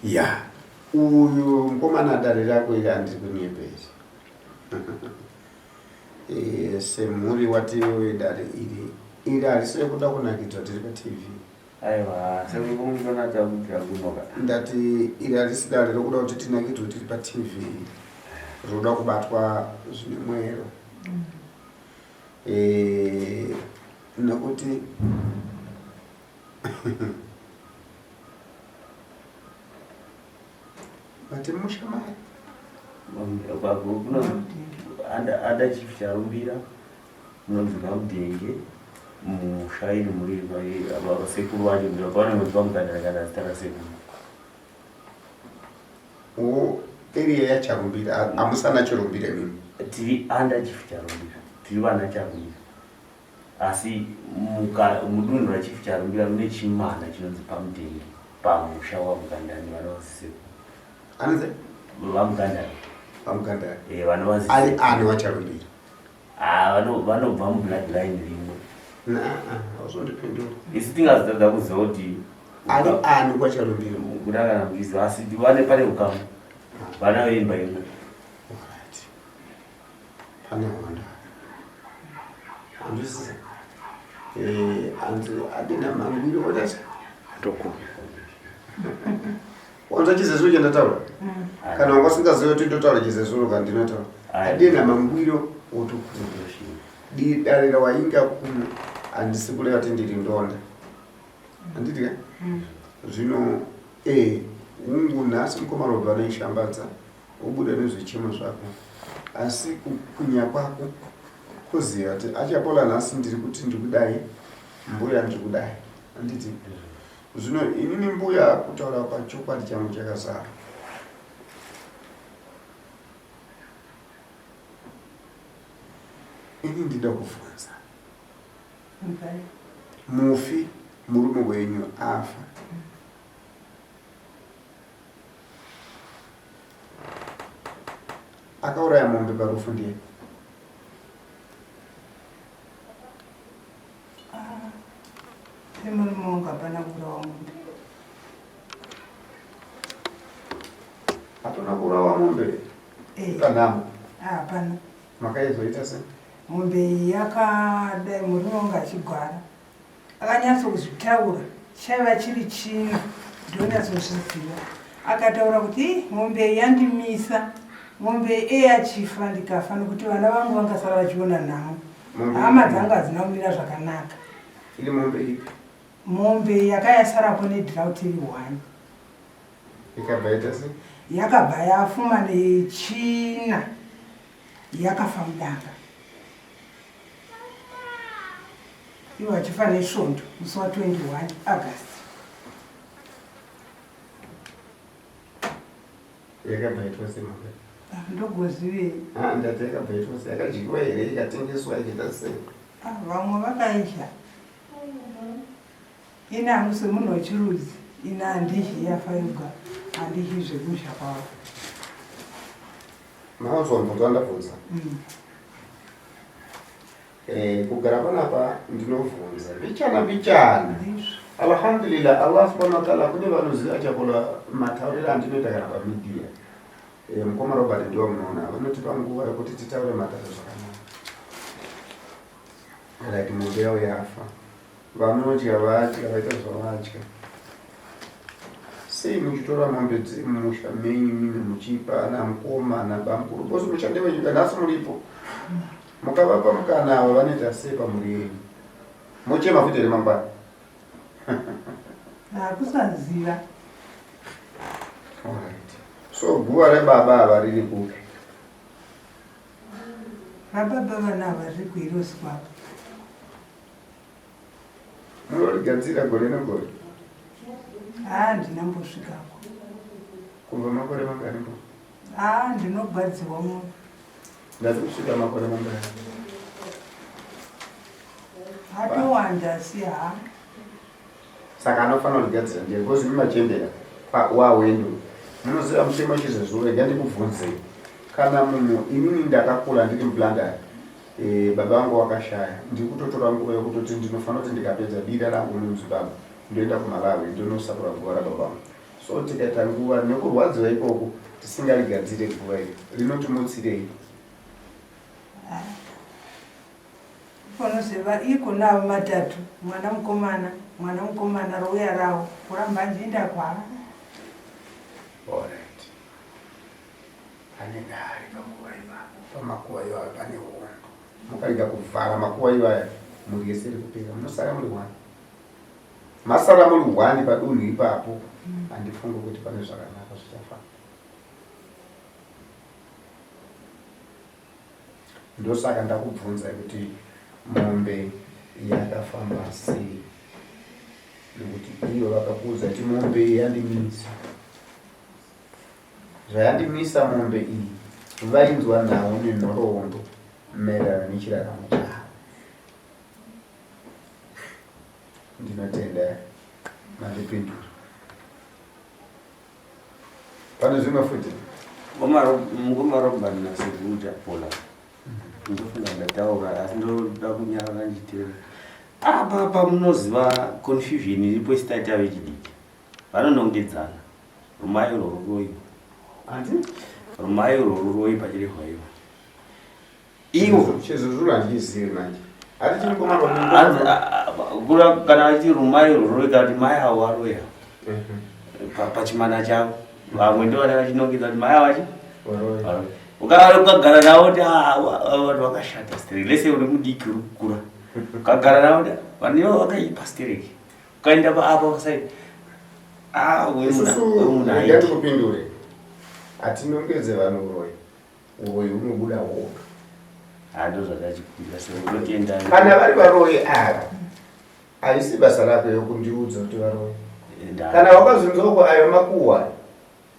Ya, uyu mukomana dare rako iri handiri kunyeperi. Eh, semhuri wati dare iri iri harisi rekuda kunakidzwa tiri patv aiwa sekukunonatsa kuitira kunoka ndati iri harisi dare rokuda kuti tinakidzwe tiri patv roda kubatwa zvine mwero mm. Eh, nokuti Vati musha mai. Ada chief Charumbira munonzi Gamudenge musha iri muri vasekuru vacho vanonzi vamugandara kana zita rasekuru. O area yaCharumbira hamusana Chirumbira imimi. Tiri under chief Charumbira tiri vana Charumbira. Asi mudunhu raChief Charumbira mune chimana chinonzi Pamudenge pamusha waMugandani vanova Anonzi? VaMugandani. VaMugandani. Eh, vanova Ari ani waCharumbira? Ah, vanobva mubloodline rimwe. Naa, hauzondipindura. Isu tingazotadza kuziva kuti ari ani kwaCharumbira. Kuda kana kuchiziva asi vane pane ukama. Vana veimba imwe. Alright. Pane hondo. Handisi eh anzi adina mangwiro odati. Ndoko. Wanza chizezuru chandataura? Mm. Kana wanga usingazivi kuti ndotaura chizezuru kana ndinotaura. Adina mangwiro otokunda. Dare rawainga kuno handisi kureva kuti ndiri ndonda. Handiti ka? Mm. Zvino eh hungu nhasi mukoma Robert vanoishambadza. Wobuda nezvichemo zvako asi kukunya kwako kuziva kuti achapola nhasi ndiri kuti ndikudai mbuya ndiri kudai handiti zvino inini mbuya kutaura pachokwadi changu chakazara ini ndida kuvhunza mufi murume wenyu afa Akauraya mombe parufu ndiye. Ah, murume wangu hapana kuurawa mombe. Hapana kuurawa mombe? Eh. Panhamo? Ah, hapana. Makaizoita sei? Mombe iyi yakadai murume wangu achigwara. Akanyatso kuzvitaura chaiva chiri china ndonyatsozviziva. Akataura kuti ih mombe iyi yandimisa mombe iyi eyachifa ndikafa nokuti vana vangu vangasara vachiona nhamo. Hama dzangu hadzina kumira zvakanaka. Iri mombe ipi? Mombe yakayasarapo nedrought iri one. Ikabva yaita sei? Yakabva yafuma nechina yakafa mudanga. Ivo vachifa nesvondo musi wa 21 August. Yakabva yaitwa sei mombe? Ah, ndogozivei. Ah, ndati yakabva yaitwa sei? Yakadyiwa here ikatengeswa ikaita sei? Ah, vamwe vakaidya. Ini hangu semunhu wechirudzi ini handidyi yafa yoga, handidyi zvekudya kwavo. Maonzwa mubvunzo wandabvunza? Mm. Eh, kugara panapa ndinovhunza mbichana mbichana. Alhamdulillah, Allah subhanahu wa ta'ala kune vanoziva chakula matauriro andinoita kana pamedia. Eh, mukoma Robert ndiwo munoona vanotipa nguva yekuti titaure matare zvakanaka. Like mombe yavo yafa. Vanodya vadya vaita zvavadya. Sei muchitora mombe dzemumusha menyu mimi muchipa ana mukoma ana bamukuru bose mushande wenyu kana nhasi muripo. Mukavapa mukana ava vanoita sei pamhuri yenyu? Mochema futi here mangwana? Hakusaziva. Alright. So guva rebaba ava riri kupi? Rababa vana ava riri kuHeroes kwavo. Munorigadzira gore negore? Haa ndinambosvikako. Kubva makore mangani mbo? Haa ndinogwadziwa mwoyo. Ndati kusvika makore mangani? Atowanda asi haa. Saka anofanira kuligadzira ndiye because imi machembera wawendo munoziva mutemo chizvezvo rega ndikubvunzei kana munhu inini ndakakura ndiri mublandari e, baba vangu vakashaya ndiri kutotora nguva yekutoti ndinofanira kuti ndikapedza bira rangu muzimbabwe ndoenda kumalawi ndonosakura guva rababa vangu so tikaita nguva nekurwadziwa ikoko tisingarigadzire guva iri rinotimutsirei Unoziva iko navo matatu mwana mukomana mwana mukomana rouya rawo kuramba njiinda kwava. Alright. Pane dare pakuva ipapo pamakuva iwayo pane hondo. Mukarega kuvhara makuva iwaya mhuri yese iri kupera munosara muri one. Masara muri one padunhu ipapo handifungi kuti pane zvakanaka zvichafamba. Ndosaka ndakubvunzai kuti mombe yakafamba sei nekuti iyo vakakuudza kuti mombe yandimisa. Zvayandimisa mombe iyi vainzwa nhau nenhoroondo maererano nechiraramo chavo. Ndinotenda mandipindura. Pane zvimwe futi? Mukoma Robert nasekuru Chapola ndofunga ndataura asi ndoda kunyarara ndichiteerera. Apa apa munoziva confusion iripo isu taita vechidiki vanonongedzana rumai urwo ruroyi rumai urwo ruroyi pachirehwa ivo ivo chezvozvuro handichizivi manje kana vachiti rumai rwuroyi kana kuti mai avo varoya mhm. pachimana chavo vamwe ndo vane vachinongedza kuti mai avo vachi ukagara navo kuti ah, vanhu vakashata stereki lese uri mudiki uri kukura ukagara navo kuti vanhu ivo vakaipa stereki ukaenda paapa pasaidi ah, ndikupindure hatinongedze vanhu uroyi Uroyi hunobuda hwoga. Kana vari varoyi ava haisi basa rako yokundiudza kuti varoyi. Kana wakazvinzwa uko ayo makuhwa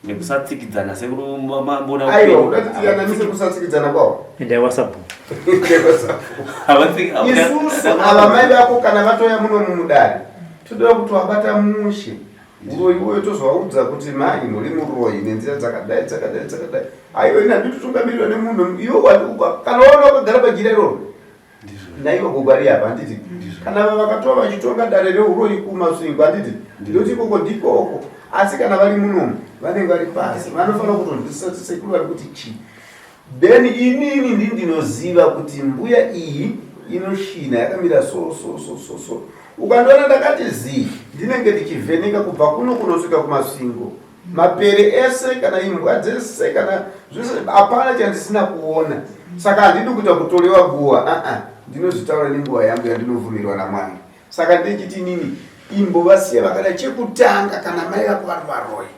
nekusatsikidzana sekuru mambona aiwa udatitiyananise kusatsikidzana kwavo endai wasabhuku isusu ava mai vako kana vatouya muno mumudare toda kuti wabata mushe Muroyi uyo tozovaudza kuti mai muri muroyi nenzira dzakadai dzakadai dzakadai. Aiwa ini handitotungamirira nemunhu iwe kana waona wakagara pajira iroro naivo gogo ari apa handiti kana vakatora vachitonga dare reuroyi kumasvingo handiti ndoti ikoko ndikoko asi kana vari munomu vanenge vari pasi vanofanira kutonzwisisa kuti sekuru vari kuti chii Then inini ndini ndinoziva kuti mbuya iyi inoshina yakamira so so so so so. Ukandiona ndakati zii ndinenge ndichivheneka kubva kuno kunosvika kuMasvingo. Mapere ese kana imbwa dzese kana zvese hapana chandisina kuona. Saka handidi kuita kutorewa guwa a a ndinozvitaura nenguva yangu yandinobvumirwa naMwari. Saka ndichiti inini imbovasiya vakadai chekutanga kana mai vako vari varoyi.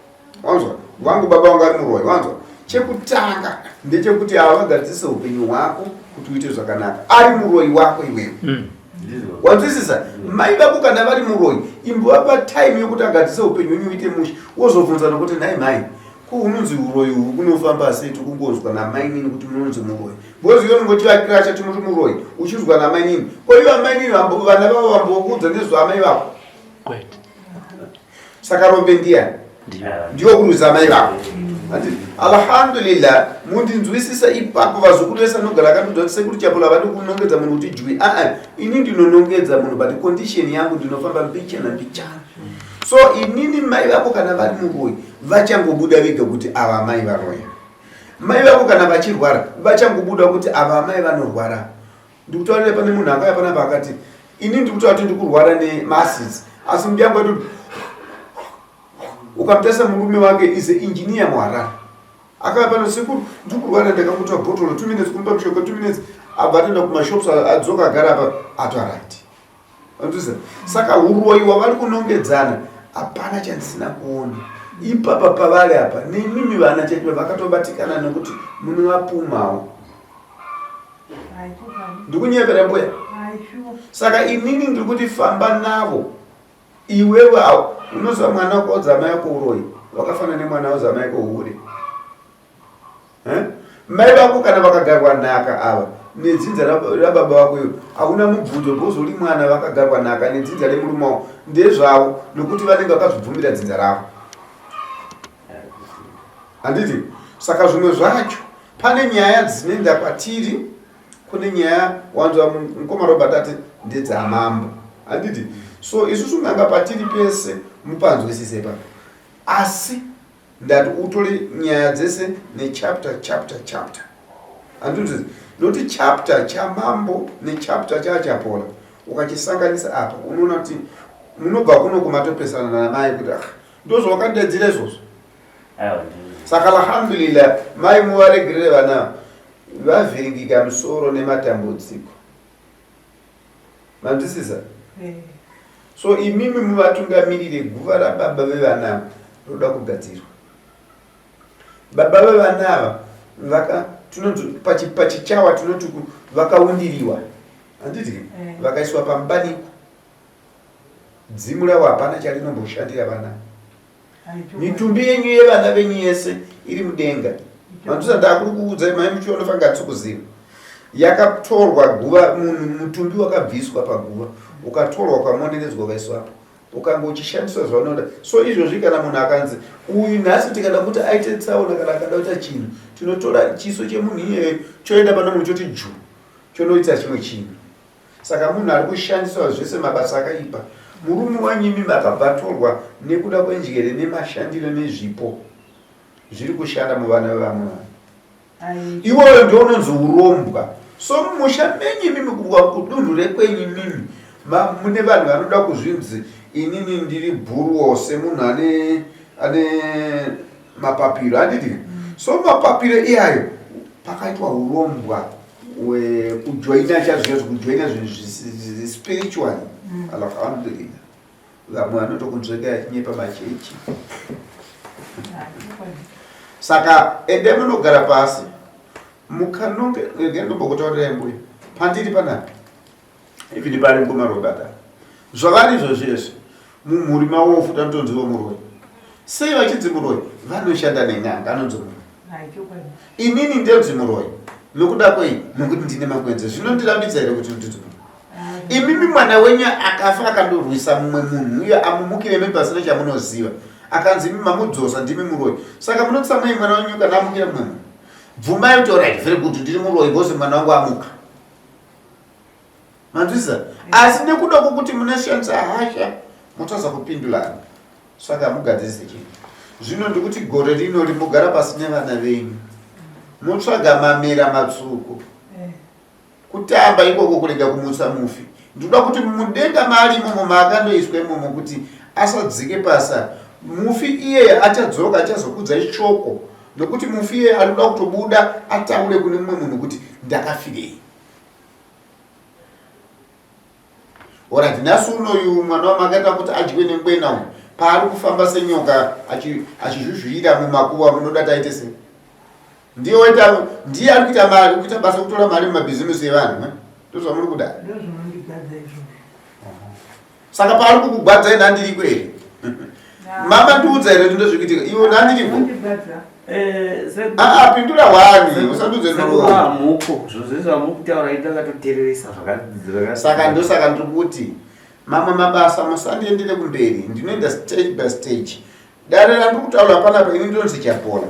Wanzwa? Wangu baba wangu ari muroyi, wanzwa? Chekutanga ndechekuti ava vagadzise upenyu hwako kuti uite zvakanaka. Ari muroyi wako iwewe. Mm. Wanzwisisa? Mm. Mai vako kana vari muroyi, imbovapa time yokuti agadzise upenyu wenyu uite mushe. Wozobvunza nokuti nhai mai, ko unonzi uroyi uhu kunofamba sei tikungonzwa namainini kuti munonzi muroyi. Because iwe unongochivakira chati muri muroyi, uchinzwa namainini. Ko ivo amainini vana vavo vambokuudza nezvaamai vako? Kwete. Saka rombe ndiyani? Ndiwo kurwisa amai vako. Ati alhamdulillah mundinzwisisa ipapo vazukuru vese anogara akandudza kuti sekuru Chapola havadi kunongedza munhu kuti jwi. Aa ah, ini ndinonongedza munhu but condition yangu ndinofamba mbichana mbichana. So inini mai vako kana vari muroyi vachangobuda vega kuti ava mai varoya. Mai vako kana vachirwara vachangobuda kuti ava amai vanorwara. Ndikutaurira pane munhu akauya panapa akati ini ndikutaura kuti ndikurwara nemasis asi mudiyangu ati ukamutarisa murume wake is a engineer muharare akauya pano sekuru ndikurwara ndakangotora botolo two minutes kumupa mushonga two minutes abva atoenda kumashops adzoka agara apa atoaraiti Anzwisa? Saka uroyi wavari kunongedzana hapana chandisina kuona ipapa pavari apa nemimi vana chaivo vakatobatikana nekuti munovapumawo ndikunyepera mbuya saka inini ndiri kuti famba navo iwewe awo unoziva mwana wakaudza amai ako uroyi wakafanana nemwana auza amai ako hure Eh? Mai vako kana vakagarwa nhaka ava nedzinza rababa vako iwe hauna mubvunzo because uri mwana vakagarwa nhaka nedzinza remurume wavo ndezvavo nokuti vanenge vakazvibvumira dzinza ravo handiti saka zvimwe zvacho pane nyaya dzinoenda kwatiri kune nyaya wanzwa mukoma robert ati ndedzamambo handiti so isusu n'anga patiri pese mupanzwisise papa asi Ndati utore nyaya dzese nechapter chapter chapter. Handiti nokuti chapter chamambo nechapter chachapola ukachisanganisa apa unoona kuti munobva kuno kumatopesana namai kuti ah ndozvawakandedzira izvozvo. Saka alhamdulillah mai muvaregerere vana. Vavhiringika musoro nematambudziko. Manzwisisa? Eh. So imimi muvatungamirire guva rababa vevana ava roda kugadzirwa. Baba vevana ava vaka tinonzi pachichawa tinoti vakaundiriwa. Handiti? Eh. Vakaiswa pamubaniko. Dzimu ravo hapana charinomboshandira vana. Mitumbi yenyu yevana venyu yese iri mudenga. Manzwisisa ndakuri kuudzai mai muchiona fanga hatisi Yakatorwa guva munhu mutumbi wakabviswa paguva ukatorwa ukamoneredzwa ukaiswa apo ukanga uchishandiswa zvaunoda. So izvozvi kana munhu akanzi uyu nhasi tikada kuti aite tsaona kana akada kuita chinhu tinotora chiso chemunhu iyeyo choenda pane munhu choti ju chonoita chimwe chinhu. Saka munhu ari kushandiswa zvese mabasa akaipa. Murume wanyimi akabva atorwa nekuda kwenjere nemashandiro nezvipo zviri kushanda muvana vevamwe vanhu. Iwoyo ndiwo unonzi urombwa. So mumusha menyu imimi kudunhu rekwenyu imimi mune vanhu vanoda kuzvinzi inini ndiri bhuruwo semunhu ane ane mapapiro handiti? So mapapiro iyayo pakaitwa urombwa kujoina chazvo kujoina zvinhu spiritually mm. Alhamdulillah vamwe vanotokunzveka yachinyepa machechi saka ende munogara pasi mukanonge ndombokutaurirai mbuya pandiri panapa even pari mukoma Robert zvavari izvozvi izvi mumhuri mavo futi anotonziwo muroyi sei vachinzi muroyi vanoshanda nen'anga anonzi muroyi inini ndonzi muroyi nokuda kwei nokuti ndine makwenzi zvinondirambidza here kuti ndinzi muroyi imimi mwana wenyu akafa akandorwisa mumwe munhu uyo amumukire mi pasina chamunoziva akanzi imi mamudzosa ndimi muroyi saka munotsamwei mwana wenyu kana amukira mumwe munhu bvumai kuti orit very good ndiri muroyi bcause mwana wangu amuka Manzwisisa? Asi nekuda kwokuti munoshandisa hasha motadza kupindulana. Saka hamugadzirise chinhu. Zvino ndikuti gore rino rimogara pasi nevana venyu. Motsvaga mamera matsvuku. Kutamba ikoko kurega kumutsa mufi. Ndinoda kuti mudenga maari imomo maakandoiswa imomo kuti asadzike pasa. Mufi iyeye achadzoka achazokudzai shoko nokuti mufi iyeye ari kuda kutobuda ataure kune mumwe munhu kuti ndakafirei. Orit nhasi unoyu mwana wamakaita kuti adyiwe nengwena uyu paari kufamba senyoka achizvuzvuira mumakuva munoda taite sei? Ndiye waita ndiye ari kuita mari kuita basa kutora mari mumabhizimusi evanhu eh? Ndozvamuri kuda. Saka paari kukugwadzai ndandiriko here? Mama ndiudza here kuti ndozvikuitika iwe ndandiriko? Eh, ah, ah, pindura wani usandiudze nhoroondo. Zvose zvamukutaura ini ndakatotereresa zvaka Saka ndosaka ndiri kuti mamwe mabasa musandiendere kumberi ndinoenda stage by stage. Dare randiri kutaura panapa ini ndinonzi Chapola.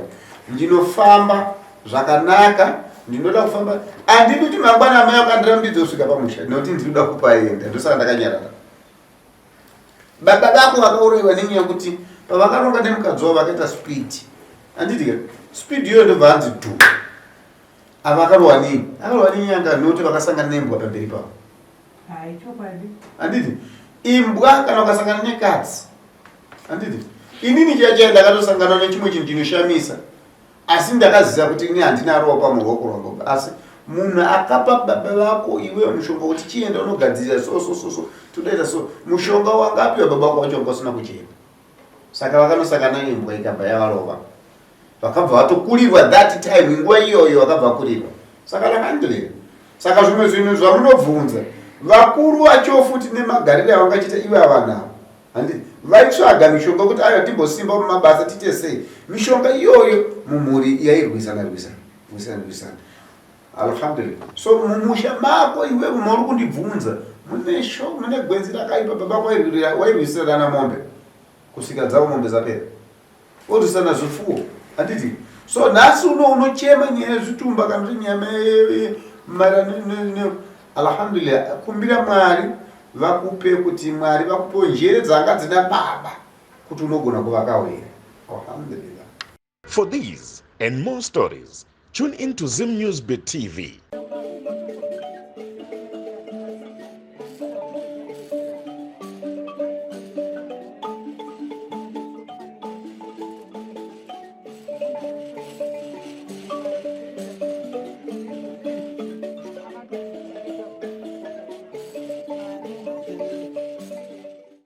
Ndinofamba zvakanaka ndinoda kufamba handidi kuti mangwana amai vakandirambidza kusvika pamusha nekuti ndinoda kupaenda ndosaka ndakanyarara. Baba vako vakauraiwa nenyaya yekuti pavakaronga nemukadzi wavo vakaita speed handiti ka speed iyoyo ndobva hanzi dhu ava akarohwa nei akarohwa nenyanga nekuti vakasangana nembwa pamberi pavo handiti imbwa kana ukasangana nekatsi handiti inini chaiya chaiya ndakatosangana nechimwe chinhu chinoshamisa asi ndakaziva kuti ini handina ropa muruoko rwangu asi munhu akapa baba vako iwewe mushonga kuti chienda unogadzirira so so so so todaita so mushonga wanga apiwa baba vako wacho wanga usina kuchena saka vakanosangana nembwa ikabva yavarova vakabva vatokurirwa that time nguva iyoyo vakabva vakurirwa saka alhamdulillah saka zvimwe zvinhu zvamunobvunza vakuru vacho futi nemagariro avangachiita ivo avanavo handi vaitsvaga mishonga kuti aiwa timbosimba mumabasa tiite sei mishonga iyoyo mumhuri yairwisana rwisana rwisana rwisana alhamdulillah so mumusha mako iwe mauri kundibvunza mune sho mune gwenzi rakaipa baba wairwisirana mombe kusvika dzavo mombe dzapera orwisana zvipfuwo handiti so nhasi uno unochema nyaya yezvitumba kana kuti nyama maererano alhamdulillah kumbira mwari vakupe kuti mwari vakupewo njere dzanga dzina baba kuti unogona kuvakawo here alhamdulillah. For these and more stories, tune in to Zim News Bit TV.